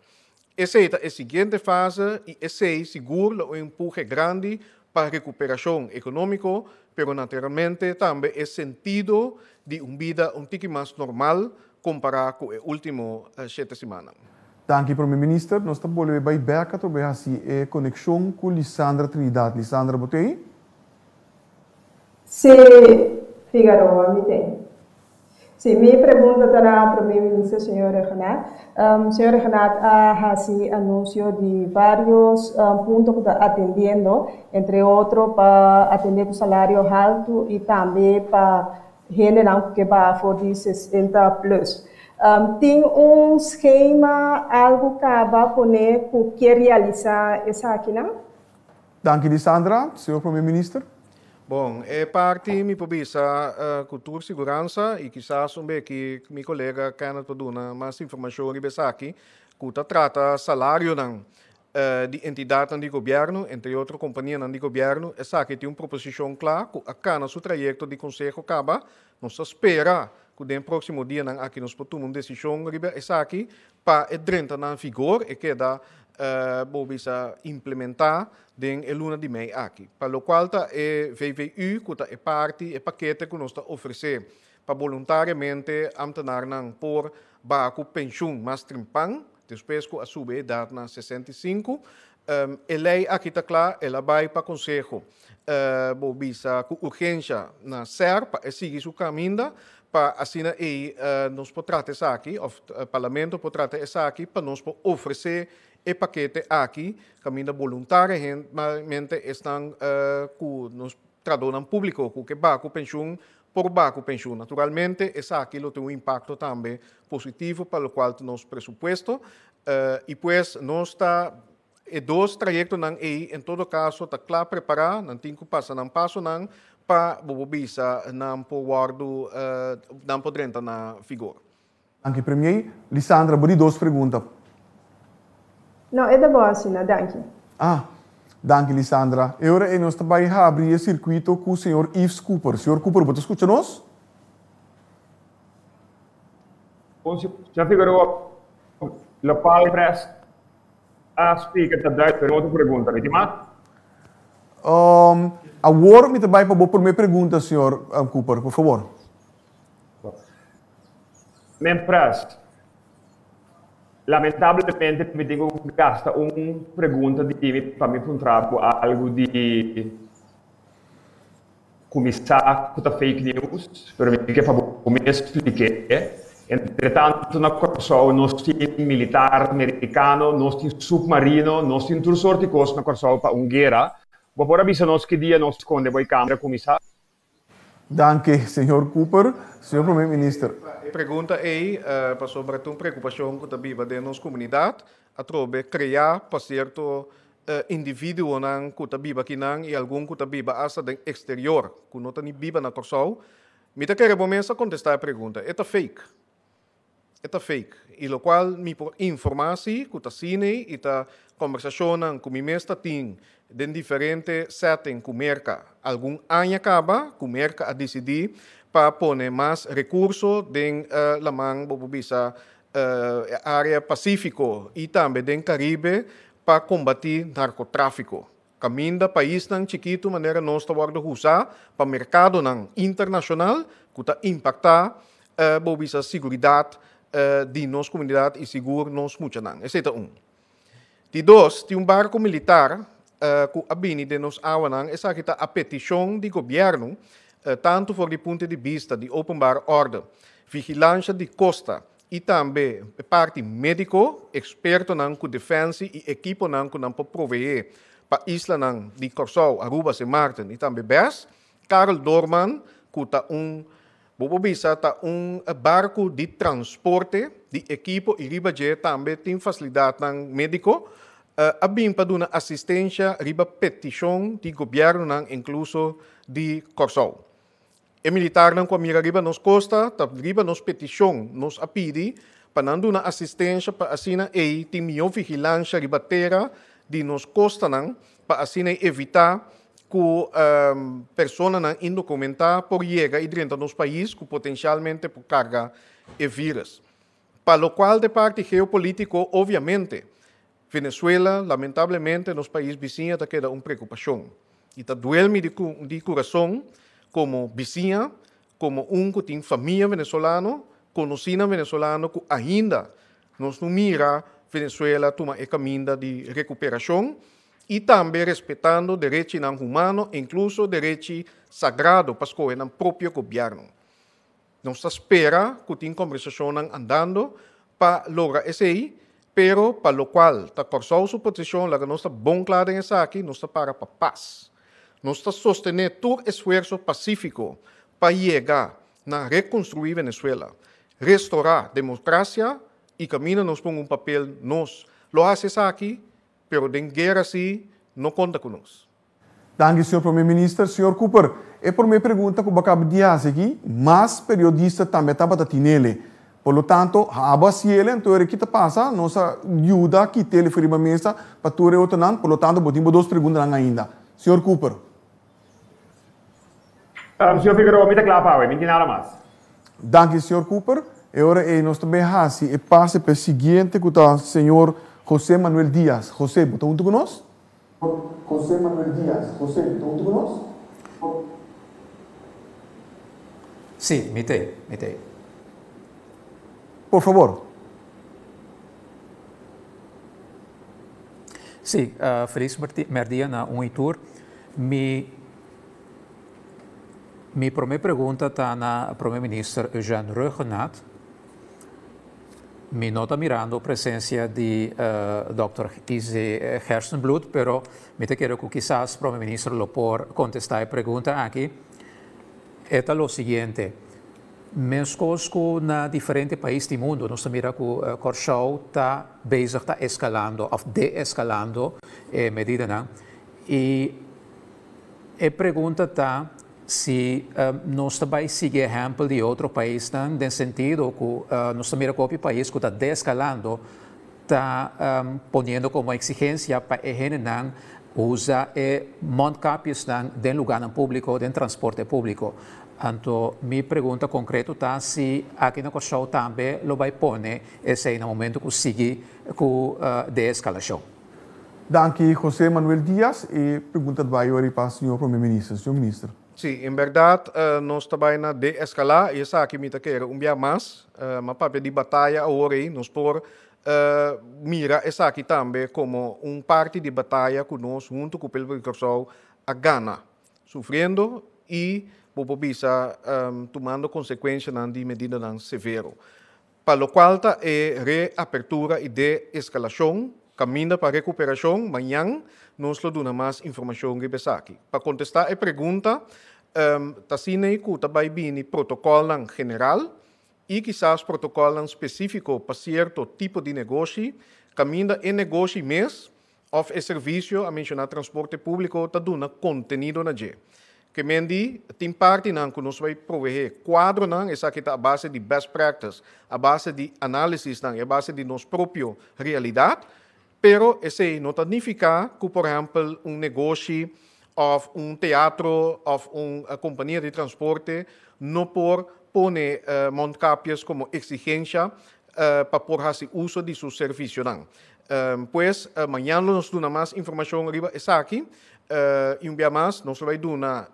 Esei ta e siguiente fase i esei sigur lo un empuje grandi pa rekuperashon ekonómiko, pero naturalmente tambe e sentido di un bida un tiki mas normal kompará ku e último shete simannan. Danki Prome Minister. Nos ta bolbe bai bek atrobe hasi e konekshon ku Lisandra Trinidad. Lisandra, bo t'ei? Sí, Figaroa, mi t'ei. Sí, mi pregunta ta na Prome Minister señor Rhuggenaath. Señor Rhuggenaath a haci anuncio di varios punto cu ta atendiendo, entre otro pa atende cu salario halto y tambe pa hendenan cu ke baha for di 60 plus. Tin un schema, algo caba pone cu kier realisa esakinan? Danki Lisandra. Señor Prome Minister. Bon, e parti mi por bisa ku tur siguransa i kisas un beki mi kolega Kenneth por duna mas informashon riba esaki, ku ta trata salarionan. Di entidatnan di gobièrnu, entre otro kompanianan di gobièrnu, esaki tin un proposishon kla ku a kana su trayekto di konseho kaba. Nos ta spera ku den próksimo dianan aki nos por tuma un desishon riba esaki pa e drenta na vigor, e keda bo bisa implementá den e luna di mei aki. Pa lokual ta e VVU ku ta e parti, e pakete ku nos ta ofresé pa boluntariamente ámtenarnan por baha ku penshun mas trimpan, Despues ku a subi e edat na 65, e lei aki ta kla, el a bai pa konseho. Bo bisa ku urgensha na ser pa e sigui su kaminda, pa asina ei nos por trata esaki, òf parlamento por trata esaki, pa nos por ofresé e pakete aki kaminda boluntariamente esnan ku nos trahadónan públiko ku ke baha ku penshun por baha ku penshun. Naturalmente esaki lo tin un impakto tambe positivo pa lokual ta nos presupuesto i pues nos ta e dos trayektonan ei en todo kaso ta kla prepará, nan tin ku pasa nan pasonan pa bo por bisa nan por wòrdu nan por drenta na vigor. Danki Premier. Lisandra, bo di dos pregunta. No, e ta bon asina, danki. Ah, danki Lisandra. E ora ei nos ta bai habri e sirkuito ku señor Yves Cooper. Señor Cooper, bo ta skucha nos? Señor Figueroa, lokual pres a splika ta duidelijk, pero otro pregunta, mi tin mas? Awor mi ta bai pa bo promé pregunta, señor Cooper, por fabor. Men pres, lamentablemente mi tin ku gasta un pregunta di mi pa mi puntra bo algu di ku mi sa ku ta fake news, pero mi ke pa bo mes splik'é. Entretantu na Kòrsou nos tin militar merikano, nos tin supmarino, nos tin tur sorti kos na Kòrsou pa un guera. Bo por a bisa nos ki dia nos skonde bo e kamera kuminsá? Danki, señor Cooper. Señor Prome Minister. E pregunta ei pasobra ta un preokupashon ku ta biba den nos komunidat, atrobe kreá pa sierto individuonan ku ta biba akinan i algun ku ta biba asta den eksterior, ku no ta ni biba na Kòrsou. Mi ta kere bo mes a kontestá e pregunta. E ta fake. E ta fake. I lokual mi por informá si ku ta asina i ta kòmbersashonnan ku mi mes ta tin den diferente setting ku Merka. Algun aña kaba ku Merka a disidí pa pone mas rekurso den laman bo por bisa e área Pasífiko i tambe den Karibe pa kombatí narkotráfiko. Kaminda paisnan chikitu manera nos ta wòrdu husá pa merkadonan internashonal ku ta impaktá bo bisa siguridat di nos komunidat i sigur nos muchanan. Esei ta un. Di dos, tin un barku militar ku a bini den nos awanan, esaki ta a petishon di gobièrnu, tantu for di punto di bista di openbare orde, vigilansha di kosta i tambe e parti médiko, ekspertonan ku defensi i ekiponan ku nan por proveé pa islanan di Kòrsou, Aruba, Sint Maarten i tambe bes. Karel Doorman ku ta un, bo por bisa ta un barku di transporte di ekipo i riba dje tambe tin fasilidatnan médiko, a bin pa duna asistensha riba petishon di gobièrnunan inkluso di Kòrsou. E militarnan ku a mira riba nos kosta ta riba nos petishon nos a pidi pa nan duna asistensha pa asina ei tin mihó vigilansha riba tera di nos kostanan pa asina ei evitá ku personanan indokumentá por yega i drenta nos pais ku potenshalmente por karga e vírus. Pa lokual ta e parti geopolitiko obviamente Venezuela, lamentablemente nos pais bisiña ta keda un preokupashon. I ta duel mi di kurason komo bisiña, komo un ku tin famia venezolano, konosínan venezolano ku ainda nos no mira Venezuela tuma e kaminda di rekuperashon i tambe respetando derechinan humano, inkluso derechi sagrado pa skohe nan propio gobièrnu. Nos ta spera ku tin kombersashonnan andando pa logra esei, pero pa lokual ta Kòrsou su posishon laga nos ta bon kla den esaki, nos ta para pa pas. Nos ta sostené tur esfuerso pasífiko pa yega na rekonstruí Venezuela, restorá demokrasia i kaminda nos pon un papel nos lo hasi esaki, pero den guera si no konta ku nos. Danki señor Prome Minister. Señor Cooper, e prome pregunta cu bo acaba di haci aki, mas periodista tambe tabata tinele. Por lo tanto, abo a hasiel, anto ora ki ta pasa, nos a yuda kit'el for riba mesa pa tur e otronan, por lo tanto bo tin bo dos preguntanan ainda. Señor Cooper. Señor Figueroa, mi ta kla pa awe, mi no tin nada mas. Danki, señor Cooper. E ora ei nos ta bay hasi e pase pa e siguiente ku ta señor José Manuel Diaz. José, bo ta huntu ku nos? José Manuel Diaz. José, bo ta huntu ku nos? Sí, mi t'ei, mi t'ei. Por favor. Sí, felis merdia na un i tur. Mi mi prome pregunta ta na Prome Minister Eugène Rhuggenaath. Mi no ta mirando presencia di Dòkter Izzy Gerstenbluth, pero mi ta kere cu kisas Prome Minister lo por contesta e pregunta aki. E ta lo siguiente, Mescos cu na diferente pais di mundo nos ta mira cu Kòrsou ta bezig ta escalando of de-escalando e medidanan y e pregunta ta si nos ta bay sigui ehempel di otro paisnan den sentido cu nos ta mira cu hopi pais cu ta de-escalando ta poniendo como exigencia pa e hendenan usa e mondkapjesnan den lugarnan publico, den transporte publico. Anto mi pregunta concreto ta si aki na Kòrsou tambe lo bay pone esey na momento cu sigui cu de-escalacion. Danki José Manuel Diaz. E pregunta ta bay ori pa señor Prome Minister. Señor Minister. Sí, en berdad nos ta bay na de-escala y esaki mi ta kere un bia mas. Ma papia di bataya awor ey nos por mira esaki tambe como un parti di bataya cu nos hunto cu pueblo di Kòrsou a gana, sufriendo y bo por bisa tumando consecuencianan di medidanan severo. Pa locual ta e reapertura y de-escalacion, caminda pa recuperacion, mañan nos lo duna mas informacion riba esaki. Pa contesta e pregunta, ta asina y cu ta bay bini protocolnan general y kisas protocolnan specifico pa cierto tipo di negoshi, caminda e negoshi mes Of e servisio a menshoná transporte públiko ta duna kontenido na dje. Ke men di, tin partinan ku nos bai proveé kuadronan, esaki ta a base di best practice, a base di análisisnan i a base di nos propio realidat, pero esei no ta nifiká ku por ehèmpel un negoshi òf un teatro òf un kompania di transporte no por pone mondkapjes komo eksigensha pa por hasi uso di su servisionan. Pues, mañan lo nos duna mas informacion riba esaki y un bia mas nos lo bay duna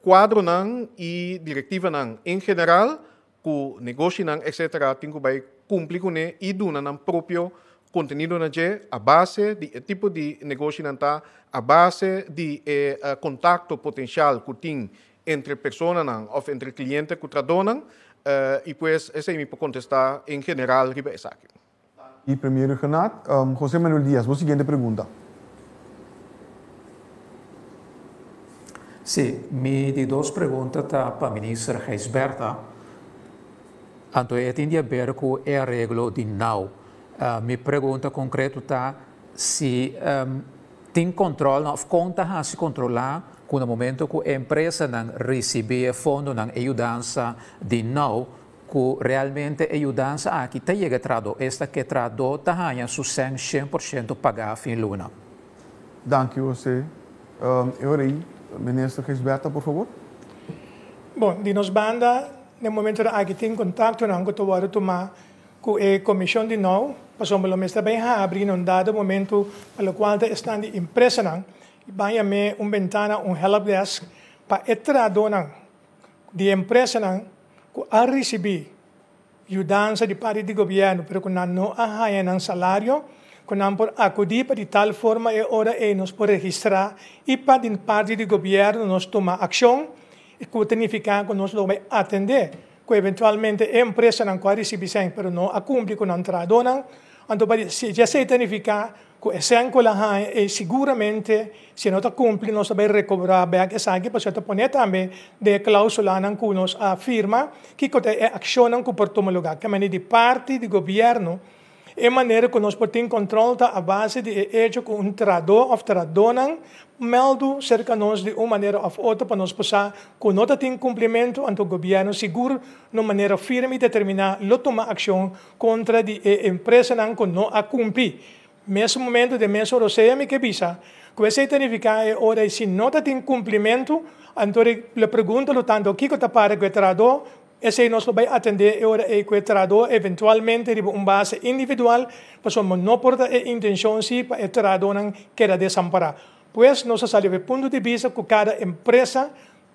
cuadronan y directivanan en general cu negoshinan etc. Tin cu bay cumpli cune y duna nan propio contenido na dje a base di e tipo di negoshinan ta, a base di e contacto potencial cu tin entre personanan of entre cliente cu tradonan y pues esey mi por contesta en general riba esaki. Y Premier Rhuggenaath, José Manuel Diaz, bo siguiente pregunta. Sí, mi di dos pregunta ta pa Minister Gijsbertha. Anto e tin di haber cu e areglo di now. Mi pregunta concreto ta si Tin controlnan of con ta haci controla cu na momento cu e empresanan ricibi e fondonan, e yudansa di now, cu realmente e yudansa aki ta yega e trahador, esta cu e trahador ta haña su cen 100% paga fin luna. Danki Jose. E ora ei, Minister Gijsbertha, por favor. Bon, di nos banda, na e momentonan aki tin contactonan cu ta wordo tuma Ku e komishon di nou, pasobra lo mester bai habri na un dado momentu pa lokual ta esnan di empresanan i ban yam'é un bentana, un helpdesk, pa e trahadónan di empresanan ku a risibí yudansa di parti di gobièrnu pero ku nan no a haña nan salario, ku nan por akudí pa di tal forma e ora ei nos por registrá i pa di parti di gobièrnu nos tuma akshon i ku ta nifiká ku nos lo bai atendé ku eventualmente e empresanan ku a risibí sèn pero no a kumpli ku nan trahadónan, anto pa si esei ta nifiká ku e sèn ku el a haña ei siguramente si e no ta kumpli nos ta bai rekobrá bèk esaki pasobra ta pone tambe den e klausulanan ku nos a firma kiko ta e akshonnan ku por tuma lugá. Ke manera di parti di gobièrnu. E manera ku nos por tin kòntròl ta a base di e echo ku un trahadó òf trahadónan mèldu serka nos di un manera òf otro pa nos por sa ku no ta tin kumplimentu, anto gobièrnu sigur na un manera firme i determiná lo tuma akshon kontra di e empresanan ku no a kumpli. Mes momento den mes orosea mi ke bisa ku esei ta nifiká e ora ei si no ta tin kumplimentu, anto lo pregunta lo tanto kiko ta para ku e trahadó. Esei nos lo bai atendé e ora ei ku e trahadó eventualmente riba un base individual, pasobra no por ta e intenshon si pa e trahadónan keda desampará. Pues nos a sali ku e punto di bista ku kada empresa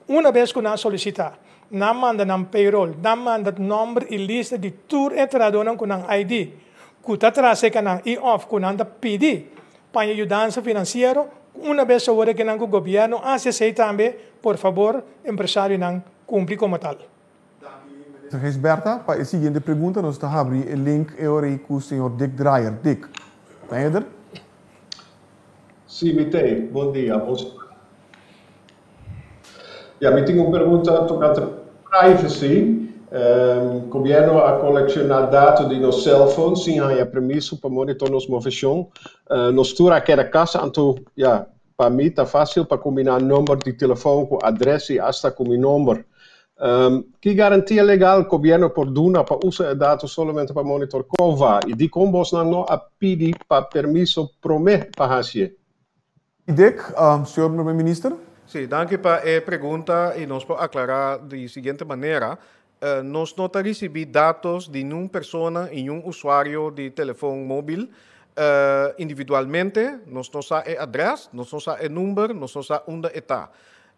una bes ku nan solisitá, nan manda nan payroll, nan manda nòmber i lista di tur e trahadónan ku nan ID ku ta traha serka nan i òf ku nan ta pidi pa e yudansa finansiero, una bes awor e nan ku gobièrnu hasi esei tambe, por fabor empresarionan kumpli komo tal. Minister Gijsbertha, pa e siguiente pregunta nos ta habri e link e ora ei ku señor Dick Drayer. Dick, ta eder? Sí, mi t'ei. Bon dia. Bon semana. Ya, mi tin un pregunta tokante privacy. Gobierno a kolekshoná dato di nos cellphone sin haña permiso pa monitor nos moveshon. Nos tur a keda kas, anto ya, Pa mi ta fásil pa kombiná number di telefòn ku adrès i asta ku mi nomber. Ki garantia legal gobièrnu por duna pa usa e dato solamente pa monitor kova i dikon bosnan no a pidi pa permiso promé pa hasié? Dick, Señor Prome Minister. Sí, danki pa e pregunta i nos por aklará di siguiente manera, Nos no ta risibí datos di niun persona i niun usuario di telefon móbil individualmente, nos no sa e adrès, nos no sa e number, nos no sa unda e ta.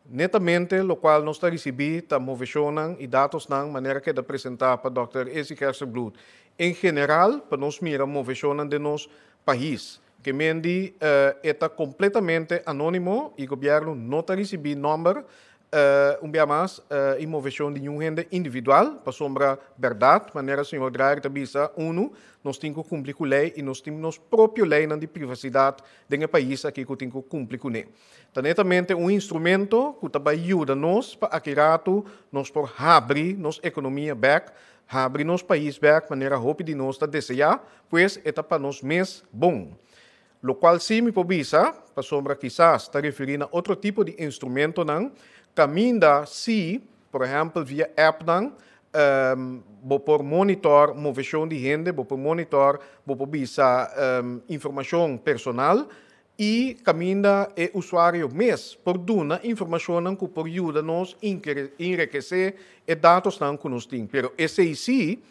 Netamente lokual nos ta risibí ta moveshonnan i datosnan manera keda presentá pa dòkter Izzy Gerstenbluth. En general pa nos mira moveshonnan den nos pais. Ke men di e ta kompletamente anónimo i gobièrnu no ta risibí nòmber Un bia mas, e moveshon di niun hende individual, pasobra bèrdat, manera señor Drayer ta bisa, unu, nos tin ku kumpli ku lei i nos tin nos propio leinan di privasidat den e pais aki ku tin ku kumpli kuné. Ta netamente un instrumento ku ta bai yuda nos pa aki ratu nos por habri nos ekonomia bèk, habri nos pais bèk manera hopi di nos ta deseá, pues e ta pa nos mes bon. Lokual sí mi por bisa, pasobra kisas ta referí na otro tipo di instrumentonan, kaminda sí, por ehèmpel via appnan, bo por monitor moveshon di hende, bo por monitor, bo por bisa informashon personal i kaminda e usuario mes por duna informashonnan ku por yuda nos enrekesé e datosnan ku nos tin. Pero esei sí,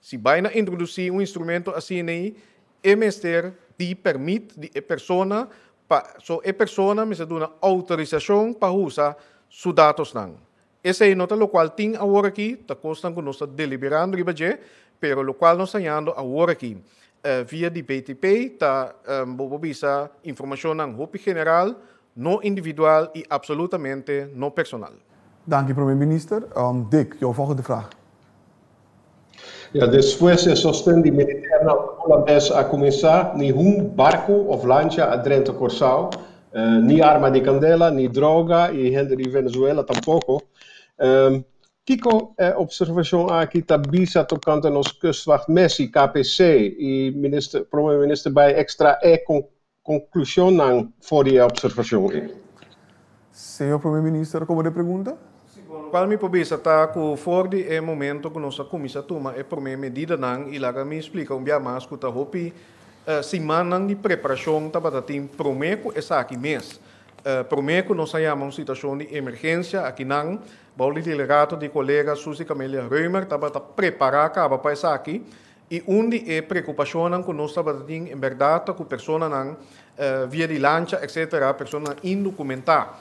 si bai na introdusí un instrumento asina ei, E mester di permit di e persona pa so e persona mester duna outorisashon pa usa su datosnan. Esei no ta lokual tin awor aki, ta kosnan ku nos ta deliberando riba dje, pero lokual nos ta hañando awor aki via di BTP ta bo por bisa informashonnan hopi general, no individual i absolutamente no personal. Danki Prome Minister. Dick, jouw volgende vraag. Ya despues e sosten di militernan hulandes a kuminsá, nihun barku òf lancha a drenta Kòrsou, ni arma di kandela, ni droga i hende di Venezuela tampoko. Kiko e opservashon aki ta bisa tokante nos Kustwacht mes i KPC i minister Prome Minister bai ekstraé Konklushonnan for di e opservashon ei. Señor Prome Minister, komo de pregunta? Si, bon, lokual mi por bisa ta ku for di e momento ku nos a kuminsá tuma e promé medidanan, i laga mi splika un bia mas ku ta hopi simannan di preparashon tabata tin promé ku esaki mes. Promé ku nos a yama un situashon di emergensia akinan, bou di liderato di kolega Suzy Camelia Römer tabata prepará kaba pa esaki. I un di e preokupashonnan ku nos tabata tin en bèrdat ta ku personanan via di lancha etcetera, personanan indokumentá,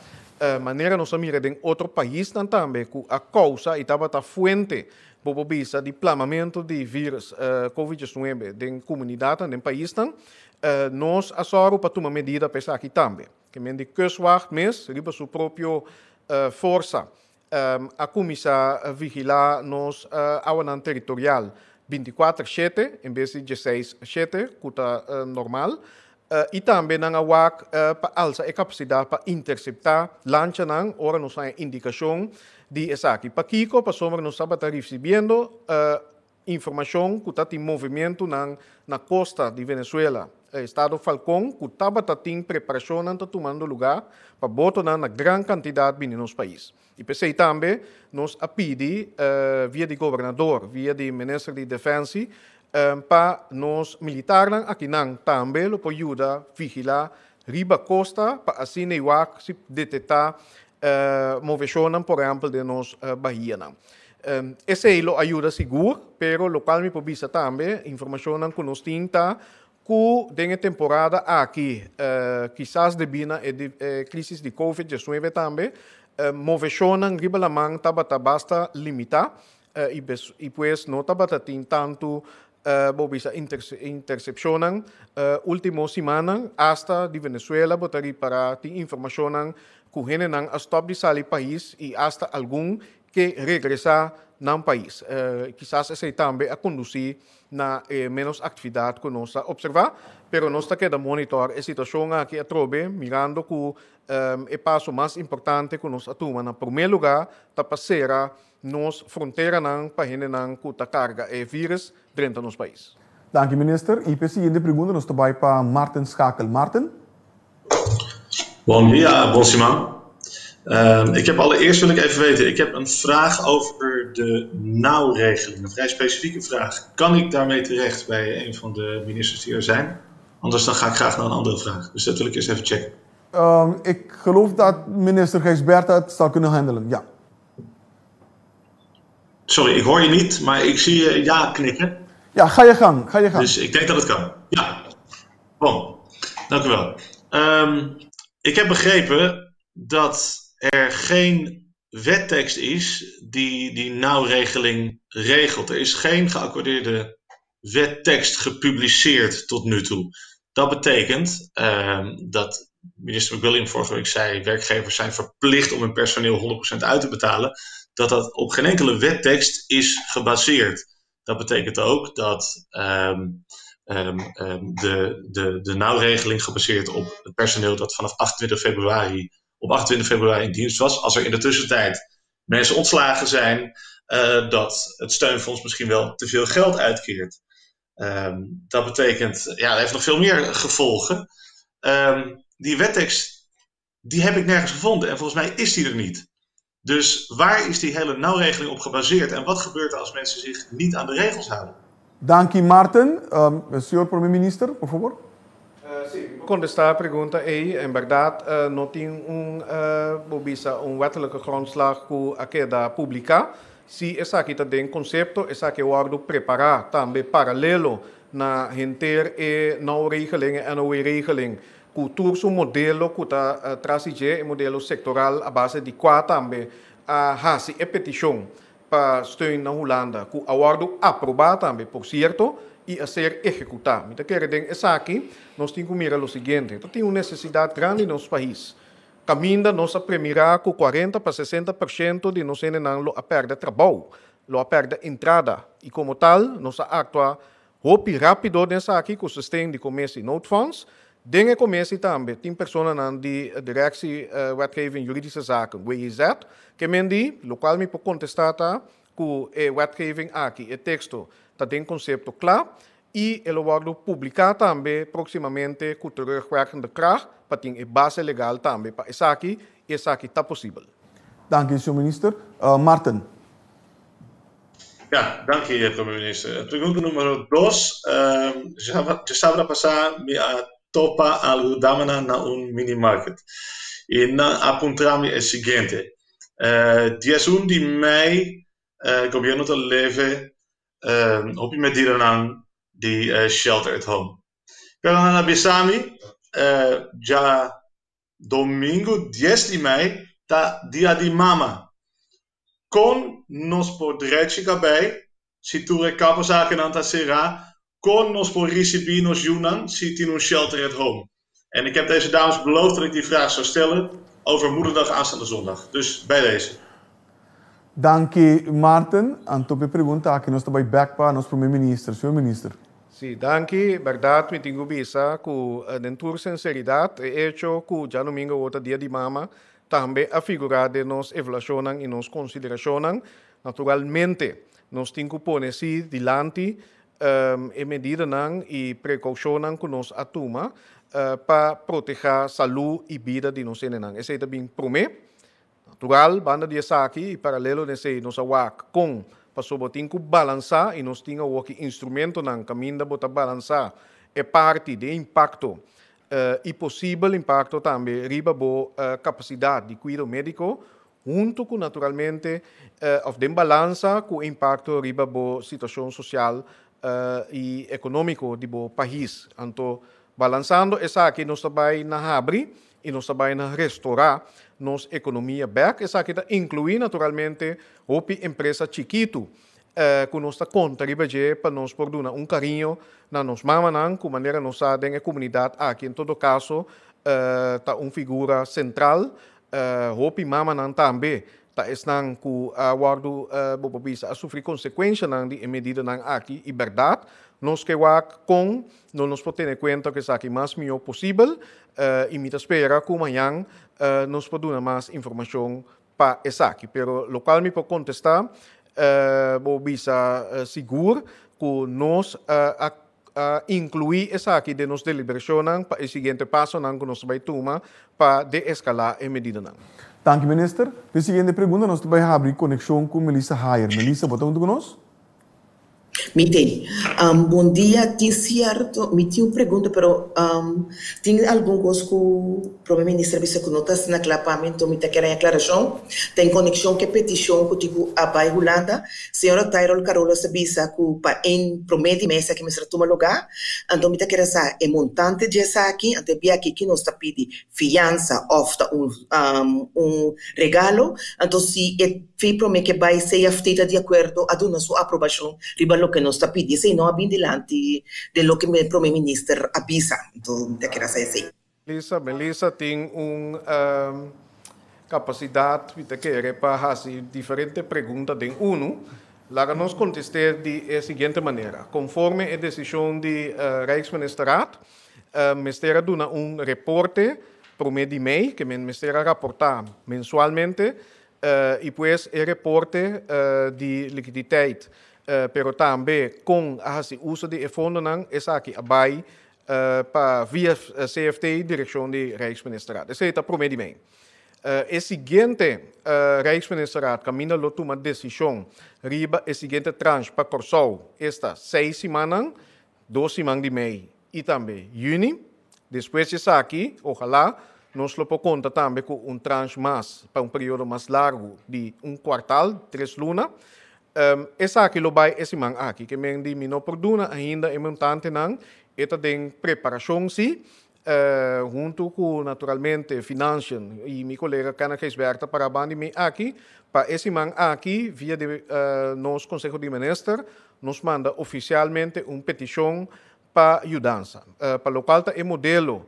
manera nos a mira den otro paisnan tambe ku a kousa i tabata fuente, bo por bisa, di plamamentu di vírus covid diesnuebe den komunidatnan, den paisnan, nos a sòru pa tuma medida pa esaki tambe. Ke men di Kustwacht mes riba su propio forsa a kuminsá vigilá nos awanan teritorial bintikuater shete en bes di dieseis shete ku ta normal i tambe nan a wak pa alsa e kapasidat pa interseptá lanchanan ora nos haña indikashon di esaki. Pakiko? Pasobra nos tabata risibiendo. Informashon ku ta tin movementunan na kosta di Venezuela, estado Falcón, ku tabata tin preparashonnan ta tumando lugá pa botonan na gran kantidat bini nos pais. I p'esei tambe nos a pidi via di gobernador, via di minister di Defensie, pa nos militarnan akinan tambe lo por yuda vigilá riba kosta pa asina i wak si detektá moveshonnan por ehèmpel den nos bahianan. Esei lo a yuda sigur, pero lokual mi por bisa tambe, informashonnan ku nos tin ta ku den e temporada aki, kisas debí na e krisis di Covid diesnuebe tambe, moveshonnan riba laman tabata basta limitá i pues no tabata tin tantu bo bisa intersepshonnan. Último simannan asta di Venezuela bo ta ripará tin informashonnan ku hendenan a stòp di sali pais i asta algun ke regresá nan pais. Kisas esei tambe a kondusí na e ménos aktividat ku nos a opservá, pero nos ta keda monitor e situashon aki atrobe mirando ku e paso mas importante ku nos a tuma na promé lugá ta pa sera nos fronteranan pa hendenan ku ta karga e vírus drenta nos pais. Danki minister. I pa e siguiente pregunta nos ta bai pa Marten Schakel. Marten? Bon dia, bon siman. Ik heb allereerst wil ik even weten, ik heb een vraag over de nauwregeling, een vrij specifieke vraag. Kan ik daarmee terecht bij een van de ministers die er zijn? Anders dan ga ik graag naar een andere vraag. Dus dat wil ik eerst even checken. Ik geloof dat minister Gijsbertha het zal kunnen handelen, ja. Sorry, ik hoor je niet, maar ik zie je ja knikken. Ja, ga je gang, ga je gang. Dus ik denk dat het kan. Ja. Bon, dank u wel. Ik heb begrepen dat er geen wettekst is die die nauwregeling regelt. Er is geen geaccordeerde wettekst gepubliceerd tot nu toe. Dat betekent dat minister McWilliam vorige week zei, werkgevers zijn verplicht om hun personeel 100% uit te betalen, dat dat op geen enkele wettekst is gebaseerd. Dat betekent ook dat de nauwregeling gebaseerd op het personeel dat vanaf 28 februari, op 28 februari in dienst was, als er in de tussentijd mensen ontslagen zijn, dat het steunfonds misschien wel te veel geld uitkeert. Dat betekent, ja, dat heeft nog veel meer gevolgen. Die wettekst, die heb ik nergens gevonden en volgens mij is die er niet. Dus waar is die hele nauwregeling op gebaseerd en wat gebeurt er als mensen zich niet aan de regels houden? Danki Marten. Señor Prome Minister, por favor. Sí, mi por contesta e pregunta ey. En berdad no tin un, bo bisa, un wettelijke grondslag cu a keda publica. Si esaki ta den concepto, esaki a wordo prepara tambe paralelo na henter e nauwregeling, e NOW-regeling, cu tur su modelo cu ta tras di dje, e modelo sectoral a base di cua tambe a haci e peticion pa steun na Hulanda, cu a wordo aproba tambe, por cierto, y a ser ehecuta. Mi ta kere den esaki nos tin cu mira lo siguiente, ta tin un necesidad grandi den nos pais. Caminda nos a premira cu cuarenta pa sesenta por ciento di nos hendenan lo a perde trabou, lo a perde entrada y como tal nos a actua hopi rapido den esaki cu sosten di Commissie Noodfonds. Den e commissie tambe tin personanan di Directie Wetgeving Juridische Zaken, WJZ, ke men di, locual mi por contesta ta cu e wetgeving aki, e texto, ta den concepto cla y e lo wordo publica tambe proximamente cu terugwerkende kracht pa tin e base legal tambe pa esaki y esaki ta posibel. Danki, señor Minister. Marten. Ja, danki, Prome Minister. Pregunta numero dos. Djasabra pasá mi a topa algu damanan na un minimarket y nan a puntra mi e siguiente. 11 di mei gobierno ta leve hopi medidanan di shelter at home. Pero nan a bisa mi dja domingo 10 di mei ta dia di mama. Kon nos por drechi kabei si tur e kapperzakennan ta será? Kon nos por risibí nos yunan si tin un shelter at home? En ik heb deze dames beloofd dat ik die vraag zou stellen over Moederdag aanstaande zondag. Dus bij deze. Danki Maarten. Anto p'e pregunta aki nos ta bai bek pa nos Prome Minister. Señor Minister. Sí, danki. Bèrdat mi tin ku bisa ku den tur sinseridat e echo ku djadumingu awor ta dia di mama tambe a figurá den nos evaluashonnan i nos konsiderashonnan. Naturalmente. Nos tin ku pone sí dilanti e medidanan i prekoushonnan ku nos a tuma pa protehá salú i bida di nos hendenan. Esei ta bin promé. Natural, banda di esaki i paralelo na esei nos a wak kon pasobra bo tin ku balansá i nos tin awor ki instrumentonan kaminda bo ta balansá e parti di e impakto i posibel impakto tambe riba bo kapasidat di kuido médiko huntu ku naturalmente òf den balansa ku e impakto riba bo situashon sosial i ekonómiko di bo pais. Anto balansando esaki nos ta bai na habri i nos ta bai na restorá nos ekonomia bèk. Esaki ta inkluí naturalmente hopi empresa chikitu ku nos ta konta riba dje pa nos por duna un kariño na nos mamanan ku manera nos sa den e komunidat aki en todo kaso ta un figura sentral. Hopi mamanan tambe ta esnan ku a wòrdu, bo por bisa, a sufri konsekuenshanan di e medidanan aki i bèrdat nos ke wak kon no nos por tene kuenta ku esaki mas mihó posibel i mi ta spera ku mañan nos por duna mas informashon pa esaki. Pero lokual mi por kontestá bo bisa sigur ku nos a inkluí esaki den nos deliberashonnan pa e siguiente pasonan ku nos ta bai tuma pa deeskalá e medidanan. Danki Minister. P'e siguiente pregunta nos ta bai habri konekshon ku Melissa Hayer. Melissa, bo ta huntu ku nos? Mi tin. Bon dia, tin cierto, mi tin un pregunta pero tin algun cos cu Prome Minister a bisa cu no ta asina cla pa mi, enton mi ta kere aclaracion. Ta en conexion cu e peticion cu tin cu a bay Hulanda. Señora Tyrol Carolus a bisa cu pa en prome di mes aki mester a tuma lugar, anto mi ta kere sa e montante di esaki, anto e bia aki ki nos ta pidi fiansa of ta un un regalo, anto si e fi prome ke bai CFT ta di akuerdo a duna su aprobashon riba loke nos ta pidi, esei no a bin dilanti den loke prome minister a bisa, anto mi ta kere sa esei. Melissa, Melissa tin un kapasidat, mi ta kere, pa hasi diferente pregunta den unu. Laga nos kontest'é di e siguiente manera, Konforme e desishon di Rijksministerraad, mester a duna un reporte promé di mei, ke men mester a raportá mensualmente, i pues e reporte di likiditeit, pero tambe kon a hasi uso di e fondonan, esaki a bai pa via CFT direkshon di Rijksministerraad. Esei ta promé di mei. E siguiente Rijksministerraad kaminda lo tuma desishon riba e siguiente tranche pa Kòrsou, esta seis simannan, dos siman di mei i tambe yüni. Despues di esaki, ojalá nos lo por konta tambe ku un tranche mas pa un periodo mas largu di un kuartal, tres luna. Esaki lo bai e siman aki. Ke men di mi no por duna ainda e montantenan, e ta den preparashon si, huntu ku naturalmente Financiën i mi kolega Kenneth Gijsbertha ta para banda di mi aki, pa e siman aki via di nos Konseho di Minister nos manda ofisialmente un petishon pa yudansa. Pa lokual ta e modelo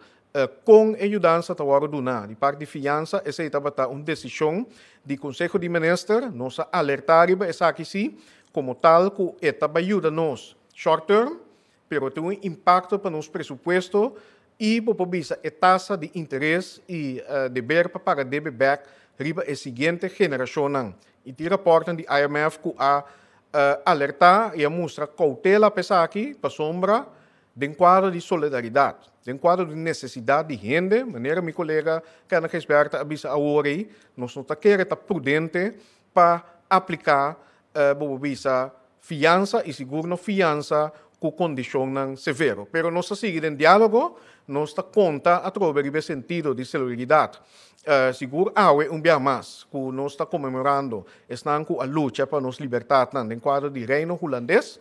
kon e yudansa ta wòrdu duná di parti di fiansa, esei tabata un desishon di Konseho di Minister. Nos a alertá riba esaki sí, komo tal ku e ta bai yuda nos short term, pero tin un impakto pa nos presupuesto i bo por bisa e tasa di interes i deber pa paga debe bèk riba e siguiente generashonnan. I tin rapòrtnan di IMF ku a alertá i a mustra koutela pa esaki pasobra den kuadro di solidaridat, den kuadro di nesesidat di hende, manera mi kolega Kenneth Gijsbertha a bisa awor ei, nos no ta kere ta prudente pa apliká bo por bisa fiansa i sigur no fiansa ku kondishonnan severo. Pero nos ta sigui den diálogo, nos ta konta atrobe riba e sentido di solidaridat. Sigur awe un bia mas ku nos ta konmemorando esnan ku a lucha pa nos libertatnan den kuadro di Reino Hulandes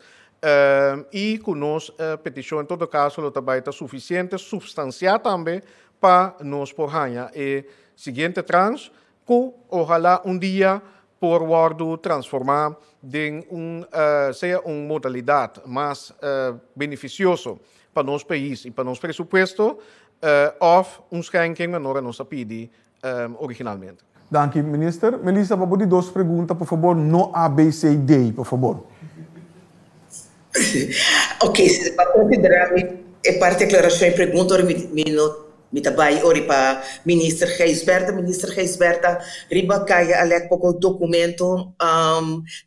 i ku nos petishon en todo kaso lo ta bai ta sufisiente supstansiá tambe pa nos por haña e siguiente tranche ku ojalá un dia por wòrdu transformá den un sea un modalidat mas benefisioso pa nos pais i pa nos presupuesto òf un schenking manera nos a pidi originalmente. Danki Minister. Melissa pa bo di dos pregunta por fabor no A B C D por fabor. Ok, si pa konsiderá mi e parti aklarashon i pregunta ora mi no. Mi ta bai ori pa Minister Gijsbertha. Minister Gijsbertha, riba kaya a lek poko dokumento.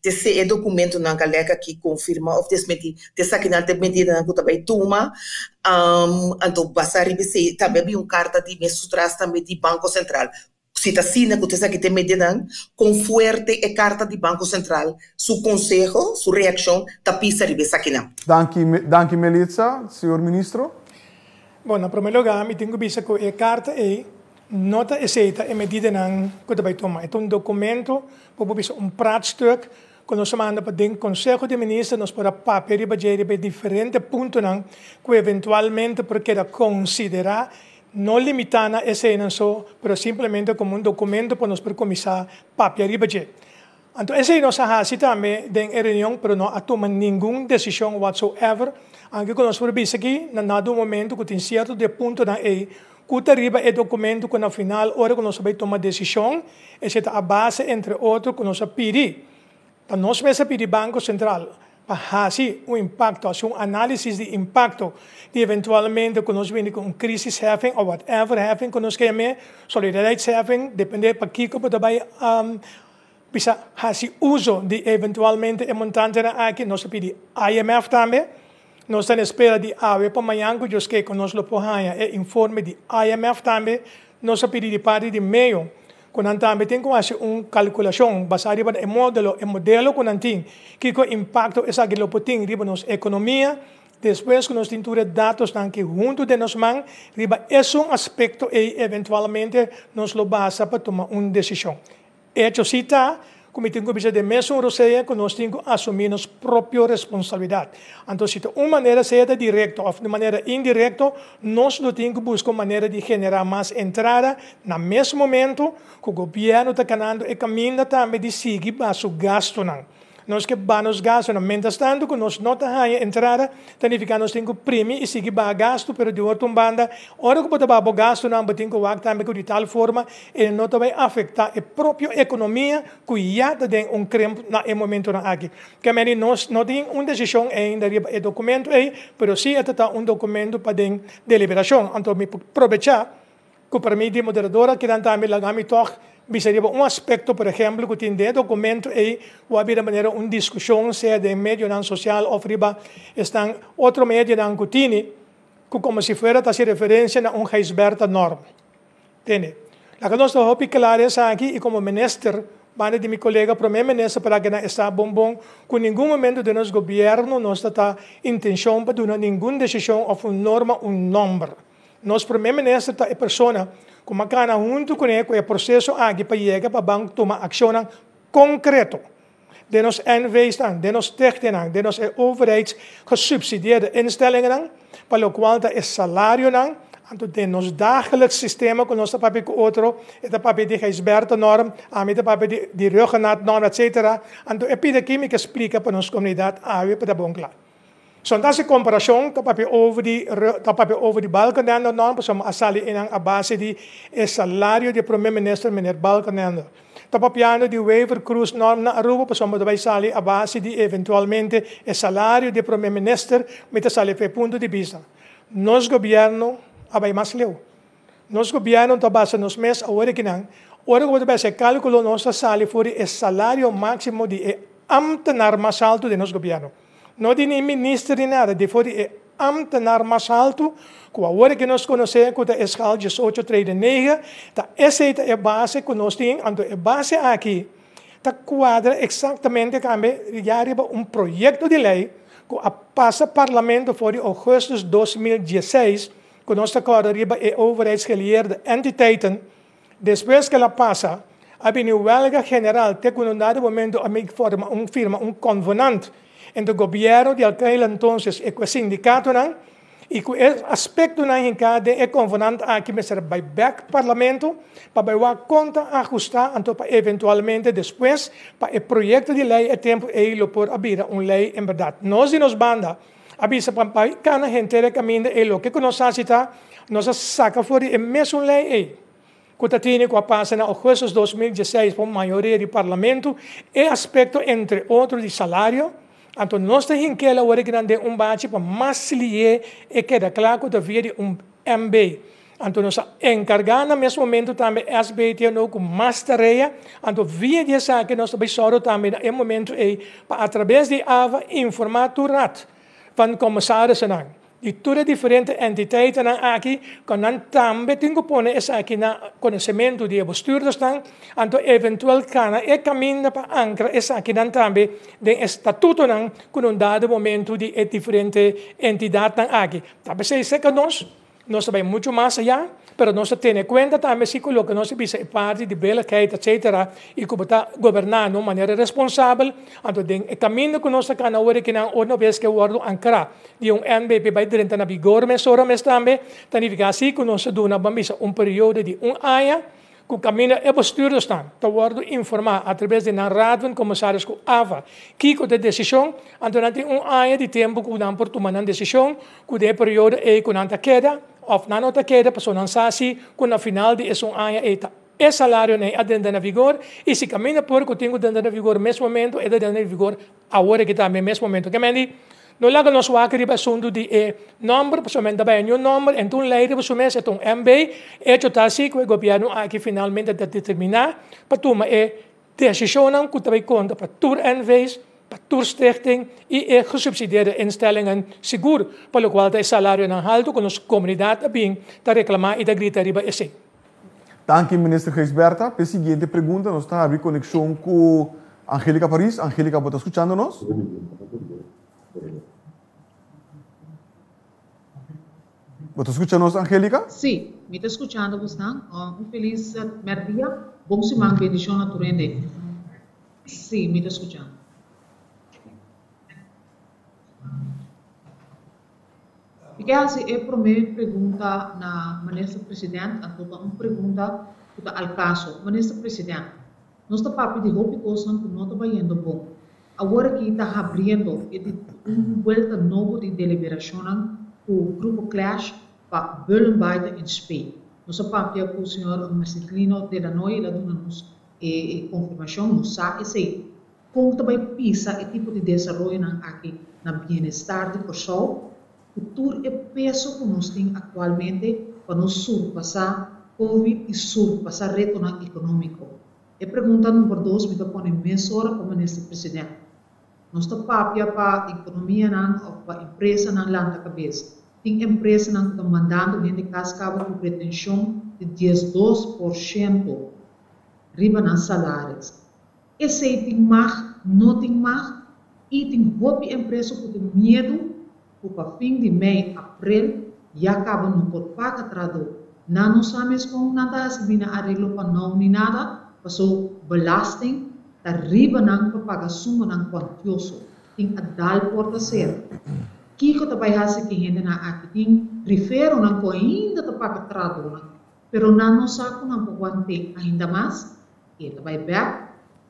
Te se e dokumentonan ku a lek aki konfirma òf desmentí te esakinan ta e medidanan ku ta bai tuma. Anto basá riba esei tambe a bin un karta di mes su tras tambe di Banko Sentral. Si ta asina ku ta esaki ta e medidanan, kon fuerte e karta di Banko Sentral su konseho, su reakshon ta pisa riba esakinan? Danki, danki Melitza. Señor Ministro. Bon, na promé lugá mi tin ku bisa ku e karta ei no ta esei ta e medidanan ku ta bai tuma. E ta un dokumento, bo por bisa un praatstuk, ku nos a manda pa den Konseho di Minister nos por a papia riba dje riba e diferente puntonan ku eventualmente por keda konsiderá, no limitá na eseinan so, pero simplemente komo un dokumento pa nos por kuminsá papia riba dje. Anto esei nos a hasi tambe den e reunion, pero no a tuma ningun desishon whatsoever, anke ku nos por bisa aki na nada un momento ku tin sierto di e puntonan ei ku ta riba e dokumento ku na final ora ku nos a bai tuma desishon, esei ta a base entre otro ku nos a pidi, ta nos mes a pidi Banko Sentral pa hasi un impakto, hasi un análisis di impakto di eventualmente ku nos bini ku un crisisheffing òf whatever heffing ku nos ke yam'é, solidariteitsheffing, depende pa kiko bo ta bai Bisa hasi uso di eventualmente e montantenan aki. Nos ta pidi IMF tambe. Nos ta na espera di awe pa mañan ku Dios ke ku nos lo por haña e informe di IMF tambe. Nos a pidi di parti di meo ku nan tambe tin ku hasi un kalkulashon basá riba e modelo, e modelo ku nan tin, kiko impakto esaki lo por tin riba nos ekonomia. Despues ku nos tin tur e datosnan ki huntu den nos man riba esun aspekto ei eventualmente nos lo basa pa tuma un desishon. Echo si ta ku mi tin ku bisa den mesun rosea ku nos tin ku asumí nos propio responsabilidat. Anto si ta un manera sea ta direkto òf di manera indirekto, nos lo tin ku buska un manera di generá mas entrada na mes momento ku gobièrnu ta kanando e kaminda tambe di sigui baha su gastunan. Nos ke baha nos gastunan. Mientras tanto ku nos no ta haña entrada, ta nifiká nos tin ku primi i sigui baha gastu, pero di otro un banda, ora ku bo ta baha bo gastunan, bo tin ku wak tambe ku di tal forma e no ta bai afektá e propio ekonomia ku ya ta den un krimp na e momentunan aki. Ke meni nos no tin un desishon ainda riba e dokumento ei, pero si e ta ta un dokumento pa den deliberashon. Anto mi por probechá Ku permit di moderador akinan tambe laga mi tòg bisa riba un aspekto, por ehèmpel, ku tin den e dokumento ei ku a bira manera un diskushon sea den medionan sosial òf riba esnan otro medionan ku tini ku komo si fuera ta hasi referensia na un Gijsbertha norm. Tende. Laga nos ta hopi kla den esaki i komo minister, banda di mi kolega prome minister para ke nan esta bon bon ku ningun momento den nos gobièrnu nos ta ta intenshon pa duna ningun desishon òf un norma un nòmber. Nos Prome Minister ta e persona ku a kana huntu kuné ku e proseso aki pa yega pa ban tuma akshonnan konkreto den nos NV's-nan, den nos stichtingnan, den nos e overheids gesubsidieerde instellingennan, pa lokual ta e salarionan, anto den nos dagelijks sistema ku nos ta papia ku otro, e ta papia di Gijsberta-norm, ami ta papia di di Ruggenaath-norm, etcetera. Anto e pida aki mi ke splika pa nos komunidat awe pa ta bon kla. Son ta hasi komparashon, ta papia over di ta papia over di Balkenende norm, pasobra a sali einan a base di e salario di e prome minister meneer Balkenende. Ta papiando di Wever Croes norm na Aruba, pasobra ta bai sali a base di eventualmente e salario di e prome minister, mi ta sali for e punto di bista. Nos gobierno a bai mas leu. Nos gobierno ta basa nos mes awor akinan, ora ku bo ta bai hasi e kalkulo nos ta sali for di e salario máksimo di e ambtenaar mas altu den nos gobierno. No di ni minister ni nada, di for di e ambtenaar mas haltu, ku awor ke nos konosé ku ta e schaal diesocho trede negen, ta esei ta e base ku nos tin, anto e base aki ta kuadra eksaktamente kambe ya riba un proyekto di lei ku a pasa parlamento for di ougùstùs 2016, ku nos ta kòrda riba e overheidsgelieerde entiteiten. Despues ku el a pasa, a bini wèlga general te ku na un dado momento a mi forma un firma un konvenant entre gobièrnu di alkel entonces i ku e sindikatonan i ku e aspektonan hinká den e konvenant aki mester bai bèk parlamento pa bai wak kon ta ahustá anto pa eventualmente despues pa e proyekto di lei e tempu ei lo por a bira un lei en bèrdat. Nos di nos banda a bisa pa bai kana henter e kaminda ei loke ku nos hasi ta nos a saka for di e mesun lei ei ku ta tene ku a pasa na ougùstùs 2016 pa un mayoria di parlamento e aspekto entre otro di salario, anto nos ta hinkel awor e kinan den un bachi pa mas lihe e keda kla ku ta via di un MB. Anto nos a enkargá na mes momento tambe SBTNO ku mas tarea, anto via di esaki nos ta bai sòru tambe na e momento ei pa atrabes di ava informá tur rat van kommisarisennan di tur e diferente entiteitennan aki ku nan tambe tin ku pone esaki na konosementu di e bestuurdersnan, anto eventuel kana e kaminda pa ankra esakinan tambe den e statutonan ku na un dado momento di e diferente entidatnan aki. Ta p'esei seka nos. Nos ta bai muchu mas ayá, pero nos ta tene kuenta tambe si ku loke nos a bisa e parti di billigheid etcetera i ku bo ta goberná na un manera responsabel, anto den e kaminda ku nos ta kana ora kinan ora no bes ke wòrdu ankrá di un NBP bai drenta na vigor mesora mes tambe, ta nifiká si ku nos ta duna ban bisa un periodo di un aña ku kaminda e bestuurdersnan ta wòrdu informá atraves di nan Raad van Commissaris ku AVA kiko ta e desishon, anto nan tin un aña di tempu ku nan por tuma nan desishon ku den e periodo ei ku nan ta keda òf nan no ta keda pasobra nan sa si ku na final di esun aña ei ta e salarionan ei a drenta na vigor i si kaminda por ku tin ku drenta na vigor mes momento e ta drenta na vigor Awor aki tambe mes momento ke men di, no laga nos wak riba asuntu di e nomber, pasobra men ta bai niun nomber, en ta un lei riba su mes, e ta un MB. Echo ta asi ku e gobièrnu aki finalmente ta determiná pa tuma e desishonnan ku ta bai konta pa tur NV's, pa tur stichting i e gesubsidieerde instellingen, sigur pa lokual ta e salarionan haltu ku nos komunidat a bin ta reklamá i ta grita riba esei. Danki Minister Gijsbertha. P'e siguiente pregunta nos ta habri konekshon ku Angelica Paris. Angelica, bo ta skuchando nos? Bo ta skucha nos, Angelica? Sí, mi ta skuchando bosnan. Un felis mèrdia. Bon siman, bendishon na tur hende. Sí, mi ta skuchando. Mi ke hasi e promé pregunta na Minister President, anto ta un pregunta ku ta al kaso. Minister President, nos ta papia di hopi kosnan ku no ta bayendo bon. Awor aki ta habriendo e di un buelta nobo di deliberashonnan ku Grupo Clash pa Bullenbaai ta in spe. Nos a papia ku señor Marcelino Delanoy, el a duna nos e konfirmashon, nos sa esei. Kon ta bai pisa e tipo di desaroyonan aki na bienestar di Kòrsou ku tur e peso ku nos tin aktualmente pa nos surpasá Covid i surpasá retonan ekonómiko? E pregunta number dos mi ta pone mesora pa Minister President. Nos ta papia pa ekonomianan òf pa empresanan lanta kabes. Tin empresanan ku ta mandando hende kas kaba ku retenshon di 12% riba nan salaris. Esei tin mag, no tin mag i tin hopi empresa ku tin miedu ku pa fin di mei, aprel ya kaba no por paga trahadó. Nan no sa mes kon nan ta hasi bini areglo pa nou ni nada, paso belasting ta riba nan pa paga sumanan kuantioso. Tin a dal porta sera. Kiko ta bai hasi ku e hendenan aki? Tin riferonan ku ainda ta paga trahadónan, pero nan no sa ku nan por want'é ainda mas. E ta bai bèk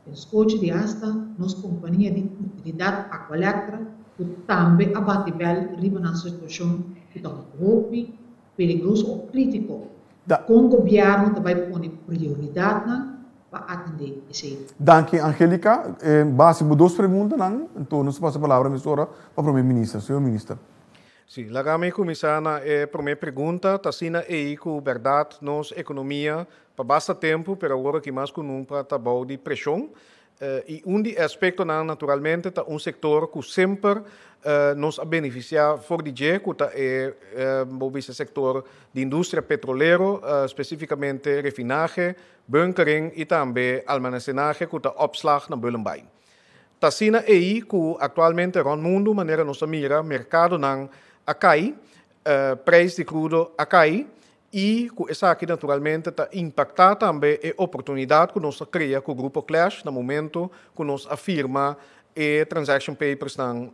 den skochi di asta nos kompania di utilidat Aqualectra ku tambe a bati bèl riba nan situashon ku ta hopi peligroso o krítiko. Kon gobièrnu ta bai pone prioridatnan pa atendé esei? Danki Angelica. Base bo dos preguntanan, anto nos ta pasa palabra mesora pa Prome Minister. Señor Minister. Sí, laga mi kuminsá na e promé pregunta. Ta asina ei ku bèrdat nos ekonomia pa basta tempu, pero awor aki mas ku nunka ta bou di preshon. I un di e aspektonan naturalmente ta un sektor ku semper nos a benefisiá for di dje, ku ta e bo bisa sektor di industria petrolero, spesífikamente refinahe, bunkering i tambe almasenahe ku ta opslag na Bullenbaai. Ta asina ei ku aktualmente rònt mundu manera nos ta mira merkadonan a kai, preis di krudo a kai i ku esaki naturalmente ta impaktá tambe e oportunidat ku nos a krea ku Grupo Clash na momento ku nos a firma e transaction papersnan,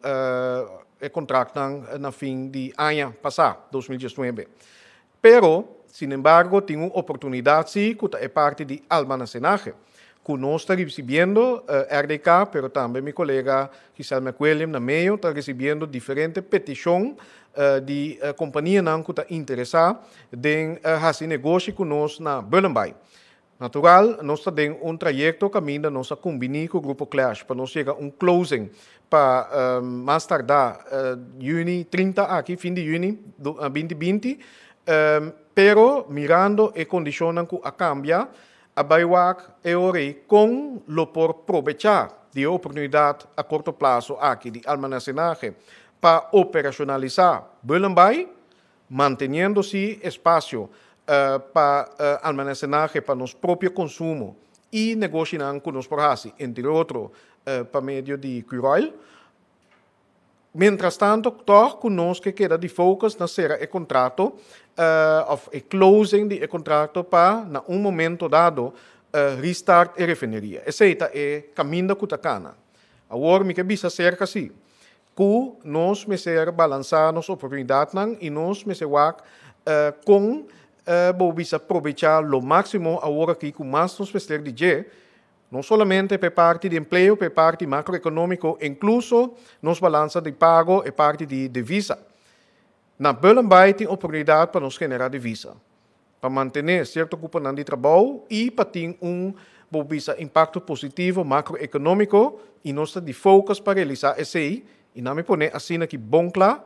e kontraktnan na fin di aña pasá, 2019. Pero, sinembargo, tin un oportunidat sí ku ta e parti di almanasenahe, ku nos ta risibiendo, RDK, pero tambe mi kolega Giselle McWilliam na Mayo ta risibiendo diferente petishon di kompanianan ku ta interesá den hasi negoshi ku nos na Bullenbaai. Natural, nos ta den un trayekto kaminda nos a kumbiní ku Grupo Clash pa nos yega un closing pa mas tardá yüni 30 aki, fin di yüni 2020. Pero mirando e kondishonnan ku a kambia, a bai wak e ora ei kon lo por probechá di e oportunidat a korto plaso aki di almanasenahe pa operashonalisá Bullenbaai, manteniendo sí espasio pa almanasenahe pa nos propio konsumo i negoshinan ku nos por hasi, entre otro pa medio di Curoil. Mientrastanto tòg ku nos ke keda di focus na sera e kontrato òf e closing di e kontrato pa na un momento dado restart e refineria. Esei ta e kaminda ku ta kana. Awor mi ke bisa serka si ku nos mester balansá nos oportunidatnan i nos mester wak kon bo bisa probechá lo máksimo awor aki ku mas nos mester di dje. No solamente pa e parti di empleo, pa e parti macroeconomico, incluso nos balansa di pago, e parti di devisa. Na Bullenbaai tin oportunidad pa nos genera devisa, pa mantene cierto cuponan di trabou y pa tin un, bo bisa, impacto positivo macroeconomico y nos ta di focus pa realisa esey y nan mi pone asina ki bon cla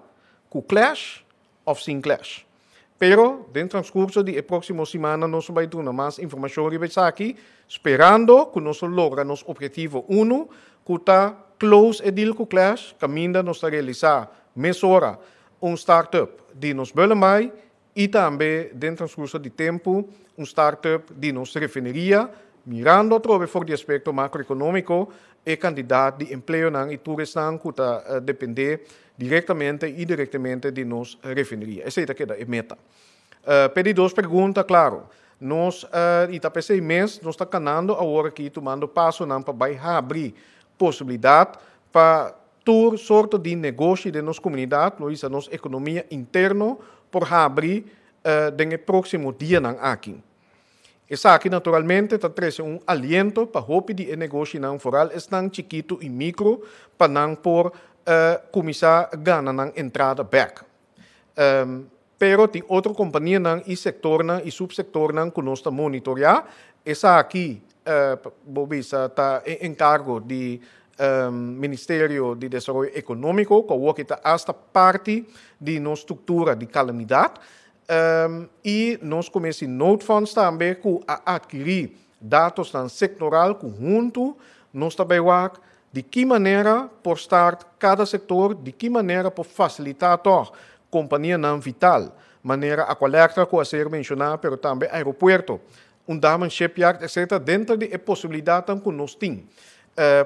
cu clash of sin clash. Pero den transcurso di e proximo simannan nos lo bay duna mas informacion riba esaki, sperando cu nos lo logra nos objetivo uno, cu ta close e deal cu Clash, caminda nos ta realisa mesora un start-up di nos Bullenbaai y tambe den transcurso di tempo un start-up di nos refineria, mirando atrobe for di aspecto macroeconomico e cantidad di empleonan y tur esnan cu ta depende Direktamente i direktemente di nos refineria. Esei ta keda e meta. P'e di dos pregunta, klaro, nos, i ta p'esei mes nos ta kanando awor aki tumando pasonan pa bai habri posibilidat pa tur sorto di negoshi den nos komunidat, lo bisa nos ekonomia interno por habri den e próksimo dianan aki. Esaki naturalmente ta trese un aliento pa hopi di e negoshinan, foral esnan chikitu i mikro, pa nan por kuminsá gana nan entrada bèk. Pero tin otro kompanianan i sektornan i supsektornan ku nos ta monitoreá. Esaki, bo bisa, ta e enkargo di Ministerio di Desaroyo Ekonómiko, ku awor ta asta parti di nos struktura di kalamidat. I nos kumins'i noodfonds tambe ku a atkirí datosnan sektoral ku huntu nos ta bai wak di ki manera por start kada sektor, di ki manera por fasilitá tòg kompanianan vital, manera Aqualectra ku a ser menshoná pero tambe aeropuerto, un Damen Shipyard etcetera denter di e posibilidatnan ku nos tin.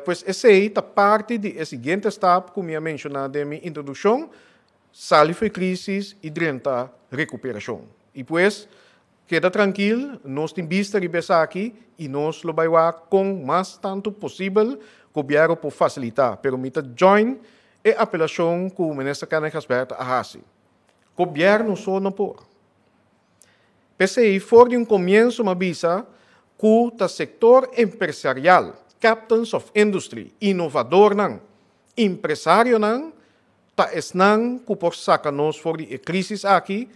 Pues esei ta parti di e siguiente stap ku mi a menshoná den mi introdukshon, Sali fo'i crisis y drenta recuperacion. Y pues, keda trankil, nos tin bista riba esaki y nos lo bay wak con mas tanto posibel Gobierno por facilita. Pero mi ta join e apelacion cu Minister Kenneth Gijsbertha a haci. Gobierno so no por. P'esey for di un comienso m'a bisa cu ta sector empresarial, captains of industry, innovadornan, impresarionan Ta esnan ku por saka nos for di e krísis aki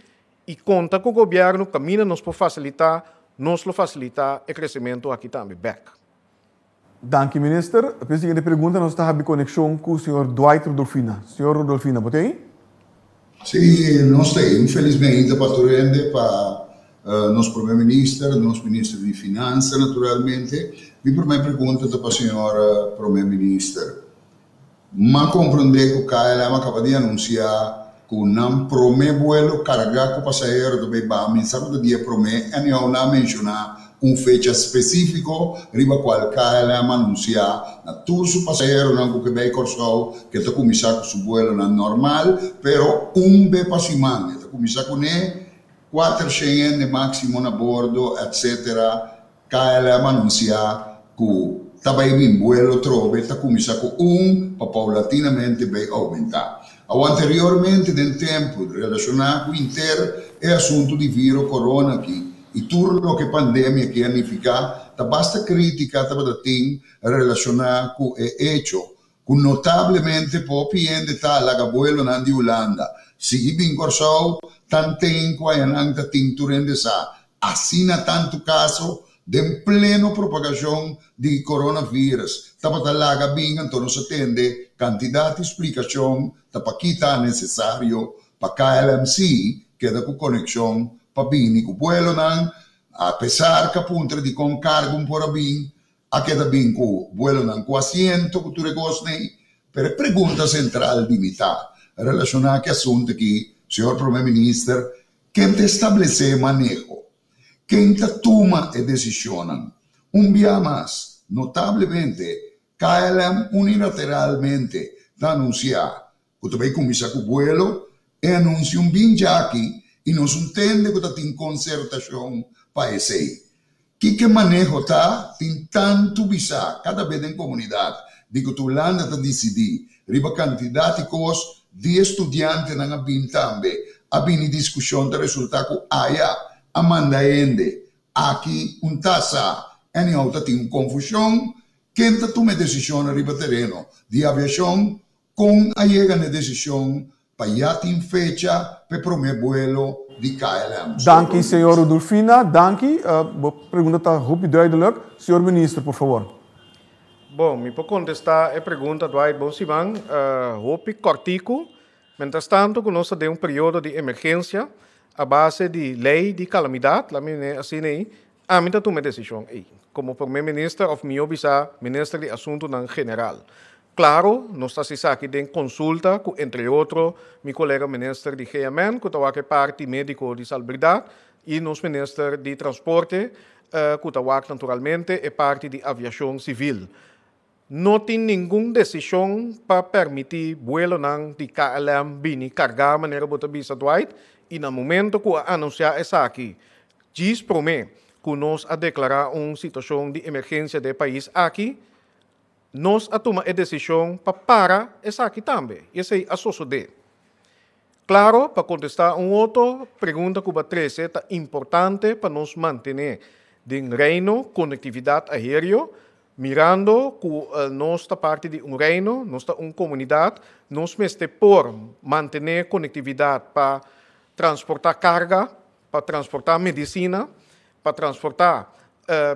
i konta ku gobièrnu kaminda nos por fasilitá, nos lo fasilitá e kresementu aki tambe bèk. Danki minister. P'e siguiente pregunta nos ta habi konekshon ku señor Dwight Rudolfina. Señor Rudolfina, bo ta ei? Sí, nos ta ei. Un felis meinta pa tur hende, pa nos Prome Minister, nos Minister di Finansa naturalmente. Mi prome pregunta ta pa señor Prome Minister. M'a komprondé ku KLM a kaba di anunsiá ku nan promé buelo kargá ku pasahero ta bai baha minsá ku ta dia promé. Anyhow, nan a menshoná un fecha spesífiko riba kual KLM a anunsiá na tur su pasaheronan ku ke bai Kòrsou ku e ta kuminsá ku su buelonan normal, pero un be pa siman. E ta kuminsá kuné 400 hende máksimo na bordo, etcétera. KLM a anunsiá ku ta bai bin buelo trobe ta kuminsá ku un pa paulatinamente bai oumentá. Awo anteriormente den tempu relashoná ku inter e asuntu di viro corona aki i tur loke pandemia aki a nifiká ta basta krítika tabata tin relashoná ku e echo ku notablemente popi hende ta laga buelonan di Hulanda sigui bin Kòrsou tanten ku ayanan ta tin tur hende sa asina tantu kaso den pleno propagashon di coronavirus tabata laga bin anto nos a tende kantidat di splikashon ta pa kita nesesario pa KLMC keda ku konekshon. pa bini ku buelonan, apesar ku a puntra dikon kargo un por a bin, a keda bin ku buelonan ku asiento ku tur e kosnan ei. Pero e pregunta sentral di mi ta relashoná ku e asuntu aki, señor Prome Minister, ken ta establesé e maneho? Ken ta tuma e desishonnan? Un bia mas, notablemente, KLM unilateralmente ta anunsiá ku ta bai kuminsá ku buelo, e anunsio un bin djaki i nos un tende ku ta tin konsertashon pa esei. Kiko e maneho ta? Tin tantu bisá kada be den komunidat di ku ta Hulanda ta disidí riba kantidat i kos di e studiantenan a bin tambe a bini diskushon ta resultá ku aya a manda hende aki un ta sa anyhow ta tin un konfushon ken ta tuma e desishonnan riba tereno di aviashon Kon a yega na e desishon pa ya tin fecha pa e promé buelo di KLM? Danki, señor Rudolfina. Danki. Bo pregunta ta hopi duidelijk. Señor Minister, por favor. Bon, mi por kontestá e pregunta, Dwight. Bon siman. Hopi kòrtiku. Mientrastantu ku nos ta den un periodo di emergensia a base di lei di kalamidat, laat mi ne asina ei, Ami ta tuma e desishon ei, komo Prome Minister òf mihó bisá Minister di Asuntunan General. Klaro, nos ta hasi esaki den konsulta ku entre otro mi kolega Minister di GMN ku ta wak e parti médiko di salbridat i nos Minister di Transporte ku ta wak naturalmente e parti di aviashon sivil. No tin ningun desishon pa permití buelonan di KLM bini kargá manera bo ta bisa Dwight i na momento ku a anunsiá esaki djis promé ku nos a deklará un situashon di emergensia den e pais aki, nos a tuma e desishon pa para esaki tambe i esei a sosodé. Klaro, pa kontestá un otro pregunta ku bo a trese ta importante pa nos mantené den Reino konektividat aéreo Mirando ku nos ta parti di un reino, nos ta un komunidat, nos mester por mantené konektividat pa transportá karga, pa transportá medisina, pa transportá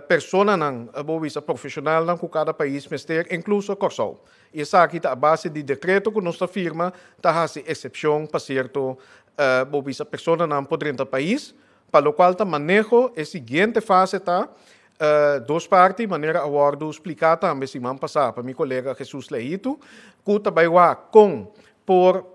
personanan, bo bisa profeshonalnan ku kada pais mester, inkluso Kòrsou. I esaki ta a base di dekreto ku nos ta firma ta hasi eksepshon pa sierto, bo bisa personanan por drenta pais, Pa lokual ta maneho, e siguiente fase ta dos parti, manera a wòrdu spliká tambe siman pasá pa mi kolega Jesus Leito, ku ta bai wak kon por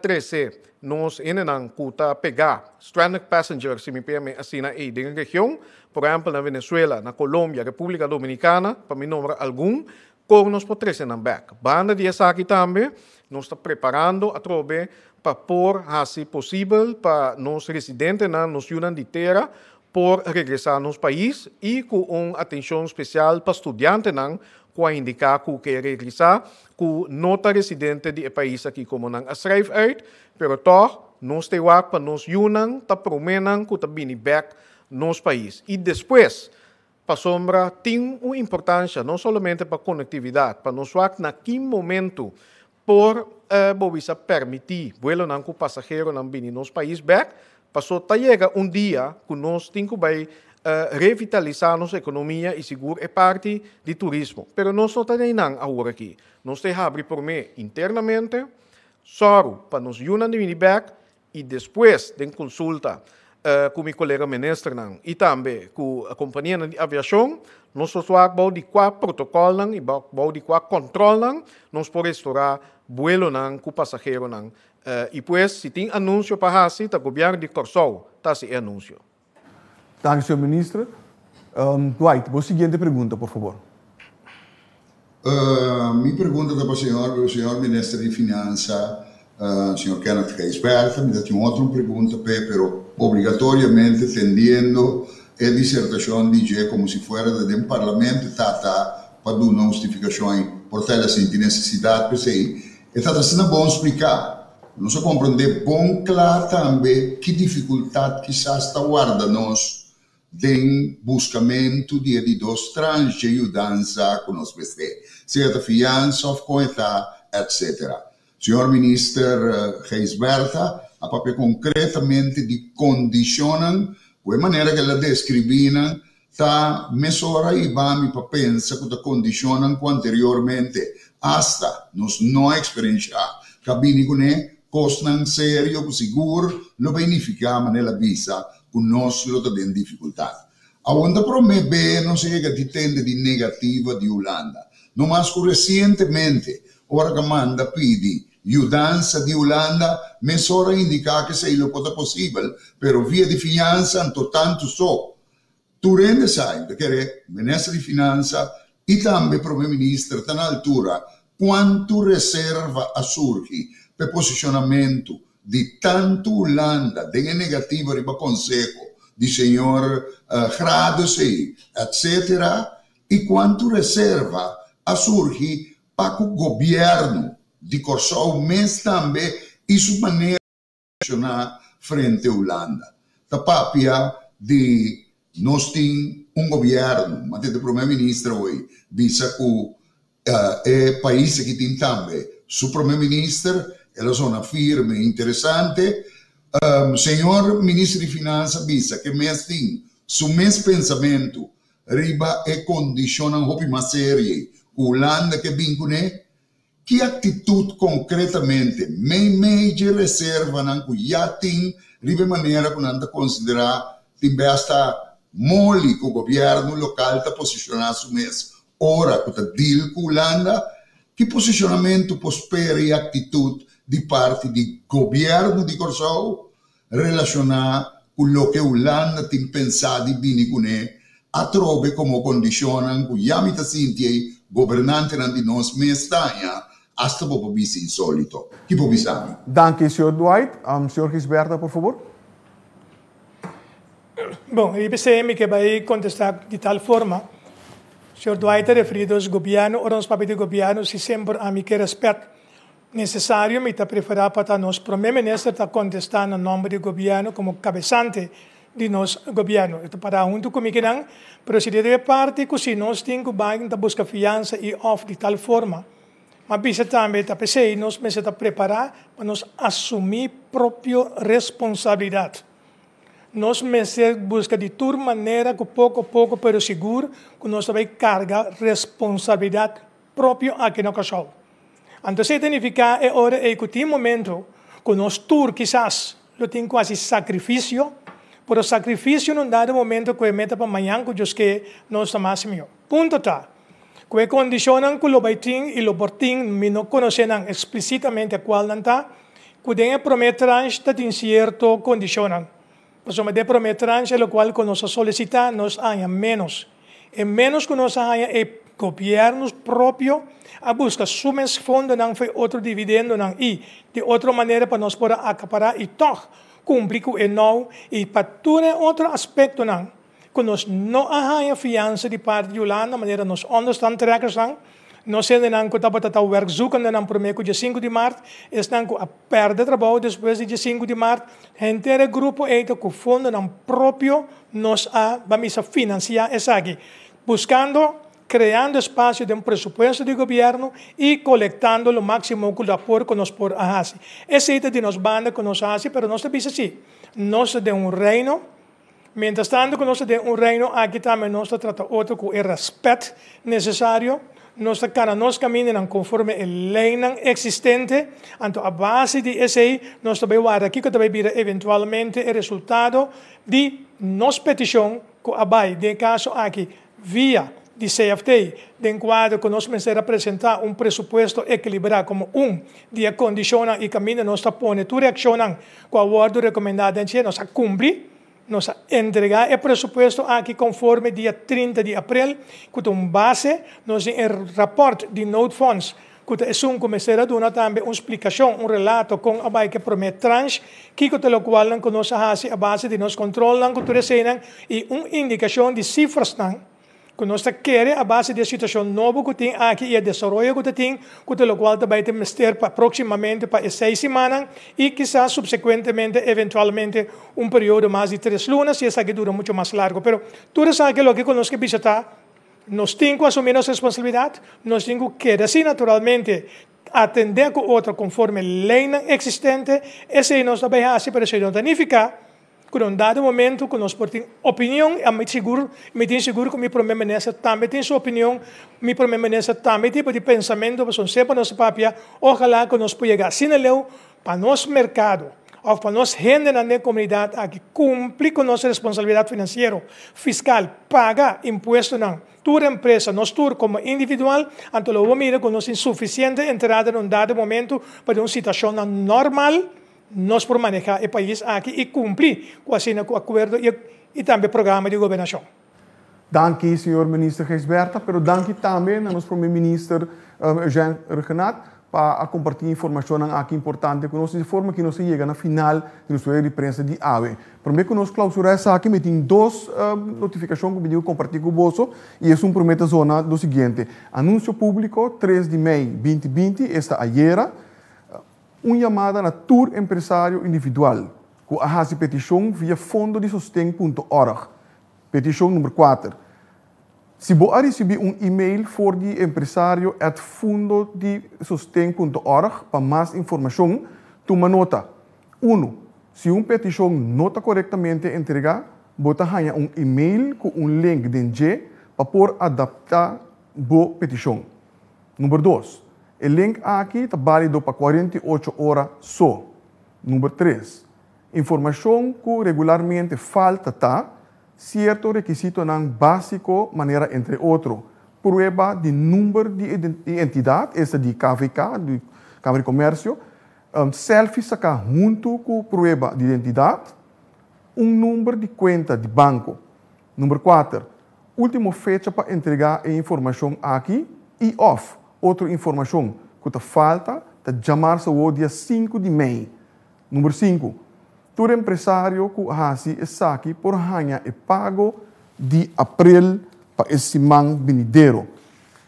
trese nos hendenan ku ta pegá, stranded passengers si mi pia asina ei den e region, por ehèmpel na Venezuela, na Colombia, Repúblika Dominikana, pa mi nombra algun, Kon nos por trese nan bèk? Banda di esaki tambe nos ta preparando atrobe pa por hasi posibel pa nos residentenan, nos yunan di tera, por regresá nos pais i ku un atenshon spesial pa studiantenan ku a indiká ku ke regresá ku no ta residente di e pais aki komo nan a schrijf uit, pero tòg nos ta e wak pa nos yunan ta proménan ku ta bini bèk nos pais i despues Pasobra tin un importansha no solamente pa konektividat, pa nos wak na ki momentu por bo bisa permití buelonan ku pasaheronan bini nos pais bèk, paso ta yega un dia ku nos tin ku bai revitalisá nos ekonomia i sigur e parti di turismo. Pero nos no ta einan awor aki. Nos ta e habri promé internamente, sòru pa nos yunan di bini bèk I despues den konsulta ku mi kolega ministernan i tambe ku kompanianan di aviashon, nos por wak bou di kua protokòlnan i bou di kua kòntròlnan nos por restorá buelonan ku pasaheronan. I pues si tin anunsio pa hasi ta gobièrnu di Kòrsou ta hasi e anunsio. Danki señor minister. Dwight, bo siguiente pregunta por fabor. Mi pregunta ta pa señor señor minister di Finansa, señor Kenneth Gijsbertha. Mi ta tin otro pregunta p'e, pero obligatoriamente tendiendo e disertacion di dje como si fuera ta den parlamento e tata pa duna hustificacion ei, por ta el a sinti necesidad p'esei. E tata asina bon splica. Nos a komprondé bon kla tambe ki difikultat kisas ta warda nos den buskamentu di e di dos tranche yudansa ku nos mester, sea ta fiansa òf kon e ta, etcetera. Señor Minister Gijsbertha a papia konkretamente di kondishonnan ku e manera ku el a deskribí nan ta mesora hiba mi pa pensa ku ta kondishonnan ku anteriormente asta nos no a eksperenshá. Ka bini kuné. Kosnan serio ku sigur lo bai nifiká, manera el a bisa, ku nos lo ta den difikultat. Awor ta promé be nos a yega di tende di negativa di Hulanda. No mas ku resientemente, ora ku a manda pidi yudansa di Hulanda, mesora a indiká ku esei lo por ta posibel, pero via di fiansa anto tantu so. Tur hende sa, mi ta kere Minister di Finansa i tambe Prome Minister ta na altura kuantu reserva a surgi pa e posishonamentu di tantu Hulanda den e negativo riba konseho di señor Gradus ei, etcetera, i kuantu reserva a surgi pa ku gobièrnu di Kòrsou mes tambe i su manera di reakshoná frente Hulanda. Ta papia di nos tin un gobièrnu, ma tende Prome Minister awor bisa ku E pais aki tin tambe su prome minister, el a zona firme, interesante. Señor minister di finansa a bisa ke mes tin su mes pensamentu riba e kondishonnan hopi mas serie ku Hulanda ke bin kuné. Ki aktitut konkretamente meimei dje reservanan ku ya tin riba e manera ku nan ta konsiderá tin bes ta moli ku gobièrnu lokal ta posishoná su mes Ora ku ta deal ku Hulanda, ki posishonamentu por spera i aktitut di parti di gobièrnu di Kòrsou relashoná ku loke Hulanda tin pensá di bini kuné atrobe komo kondishonnan ku ya mi ta sinti ei gobernantenan di nos mes ta haña asta bo por bisa insólito? Ki por bisa mi? Danki, señor Dwight. Señor Gisberta, por fabor. Bon, e IPC mi ke bai kontestá di tal forma. Señor Dwight ta referí dos gobièrnu, ora nos papia di gobièrnu si semper ami ke rèspèt nesesario mi ta preferá pa ta nos promé minister ta kontestá na nòmber di gobièrnu komo kabesante di nos gobièrnu. E ta pará huntu ku mi kinan, pero si di e parti ku si nos tin ku bai ta buska fiansa i òf di tal forma. Ma bisa tambe ta p'esei nos mester ta prepará pa nos asumí propio responsabilidat. Nos mester buska di tur manera ku poko poko pero sigur ku nos ta bai karga responsabilidat propio aki na Kòrsou. Anto esei ta nifiká e ora ei ku tin momento ku nos tur kisas lo tin ku hasi sakrifisio, pero sakrifisio na un dado momento ku e meta pa mañan ku Dios ke nos ta mas mihó. Punto ta ku e kondishonnan ku lo bai tin i lo por tin mi no konosé nan eksplisitamente kualnan ta, Ku den e promé tranche ta tin sierto kondishonnan. Pasobra den e promé tranche e lokual ku nos a solisitá nos a haña ménos. E ménos ku nos a haña e gobièrnu propio a buska su mes fondonan for e otro dividendonan i di otro manera pa nos por a akapará i tòg kumpli ku e nou i pa tur e otro aspektonan ku nos no a haña fiansa di parti di Hulanda manera nos onderstandtrekkersnan, nos hendenan ku tabata ta werkzoekendenan promé ku dia sinku di mart, esnan ku a pèrdè trabou despues di dia sinku di mart, henter e grupo ei ta ku fondonan propio nos a bamisa finansiá esaki, buskando kreando espasio den presupuesto di gobièrnu i kolektando lo máksimo ku lo por ku nos por a hasi. Esei ta di nos banda ku nos a hasi, pero nos ta bisa si, nos ta den un reino. Mientras tanto ku nos ta den un reino aki tambe nos ta trata otro ku e rèspèt nesesario, nos ta kana nos kamindanan konforme e leinan eksistente, anto a base di esei nos ta bai warda kiko ta bai bira eventualmente e resultado di nos petishon ku a bai den e kaso aki via di CFT den kuadro ku nos mester a presentá un presupuesto ekilibrá komo un di e kondishonnan i kaminda nos ta pone tur e akshonnan ku a wòrdu rekomendá den dje. Nos a kumpli, nos a entregá e presupuesto aki konforme dia 30 di aprel ku ta un base. Nos tin e rapòrt di noodfonds ku ta esun ku mester a duna tambe un splikashon, un relato kon a bai ku e promé transh, kiko ta lokualnan ku nos a hasi a base di nos kontrolnan ku tur eseinan i un indikashon di sifrasnan ku nos ta kere a base di e situashon nobo ku tin aki i e desaroyo ku ta tin ku ta lokual ta bai ta mester pa próksimamente pa e seis simannan i kisas supsekuentemente eventualmente un periodo mas di tres luna si esaki dura muchu mas largu. Pero tur esaki loke ku nos ke bisa ta Nos tin ku asumí nos responsabilidat, nos tin ku keda así naturalmente, atendé ku otro konforme leinan eksistente, esei nos ta bai hasi, pero esei no ta nifiká ku na un dado momento ku nos por tin opinion, i ami sigur, mi tin sigur ku mi prome minister tambe tin su opinion, mi prome minister tambe tipo di pensamentu, pasobra semper nos ta papia, ojalá ku nos por yega asina leu. Pa nos merkado òf pa nos hendenan den komunidat aki kumpli ku nos responsabilidat finansiero, fiskal, paga impuestonan, tur empresa, nos tur komo individual, anto lo bo mira ku nos tin sufisiente entrada na un dado momento pa den un situashonnan normal nos por manehá e pais aki i kumpli ku asina ku akuerdo i tambe programa di gobernashon. Danki señor Minister Gijsbertha, pero danki tambe na nos Prome Minister Eugène Rhuggenaath pa a comparti informacionnan aki importante cu nos. Di forma cu nos a yega na final di nos rueda di prensa di awe. Prome cu nos clausura esaki mi tin dos notificacion cu mi tin cu comparti cu boso y esun prome ta zona lo siguiente. Anuncio publico tres di mei binti binti, esta ayera, un yamada na tur empresario individual cu a haci peticion via fondo di sosten punto org. Petishon number kuater, Si bo a risibí un e-mail for di empresario at fundodisosten.org pa mas informashon, tuma nota, Unu, Si un petishon no ta korektamente entregá, bo ta haña un e-mail ku un link den dje pa por adaptá bo petishon. Number dos, E link aki ta bálido pa 48 ora so. Number tres, Informashon ku regularmente falta ta sierto rekisitonan básiko manera entre otro, prueba di number di identidat, esta di KVK, di Kamer di Komersio, selfie saká huntu ku prueba di identidat, un number di kuenta di banko. Number kuater, último fecha pa entregá e informashon aki i òf otro informashon ku ta falta ta djamarsa wou dia sinku di mei. Number sinku, Tur empresario ku hasi esaki por haña e pago di aprel pa e siman binidero.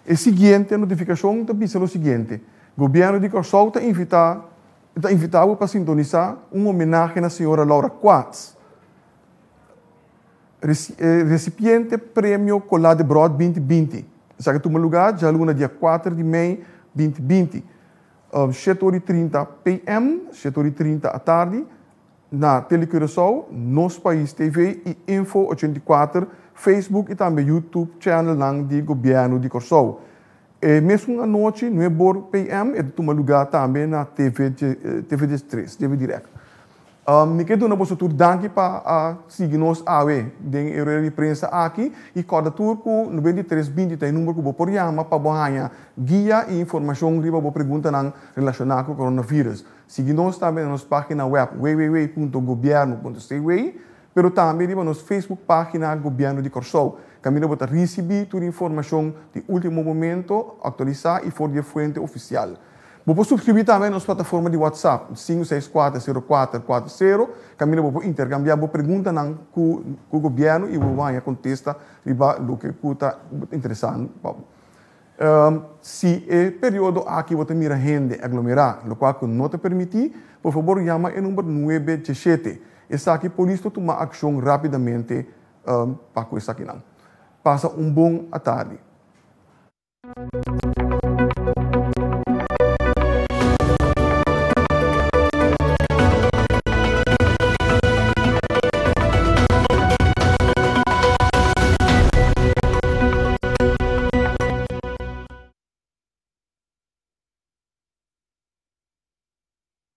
E siguiente notifikashon ta bisa lo siguiente, Gobièrnu di Kòrsou ta invitá ta invitá bo pa sintonisá un homenahe na señora Laura Quads, resipiente Premio Colá de Bròd 2020. Esaki a tuma lugá djaluna dia kuater di mei 2020. Shete ora i 30 PM, shete ora i 30 atardi, na Tele Curaçao, Nos Pais TV i Info 84, Facebook i tambe YouTube channelnan di Gobièrnu di Kòrsou. E mesun anochi, nuebe or PM, e ta tuma lugá tambe na TV TV 13, TV Direct. Mi ke duna boso tur danki pa a sigui nos awe den e rueda di prensa aki i kòrda tur ku 93 20 ta e number ku bo por yama pa bo haña guia i informashon riba bo preguntanan relashoná ku coronavirus. Sigui nos tambe na nos página wèp www.gobierno.cw pero tambe riba nos Facebook página Gobièrnu di Kòrsou kaminda bo ta risibí tur informashon di último momento aktualisá i for di e fuente ofisial. Bo por subscribí tambe na nos plataforma di WhatsApp, 564 0440, kaminda bo por interkambiá bo preguntanan ku ku gobièrnu i bo por haña kontesta riba loke ku ta interesá pa bo. Si e periodo aki bo ta mira hende aglomerá, lokual ku no ta permití, por fabor yama e number nuebe diesshete. Esaki polis lo tuma akshon rápidamente pa ku esakinan. Pasa un bon atardi.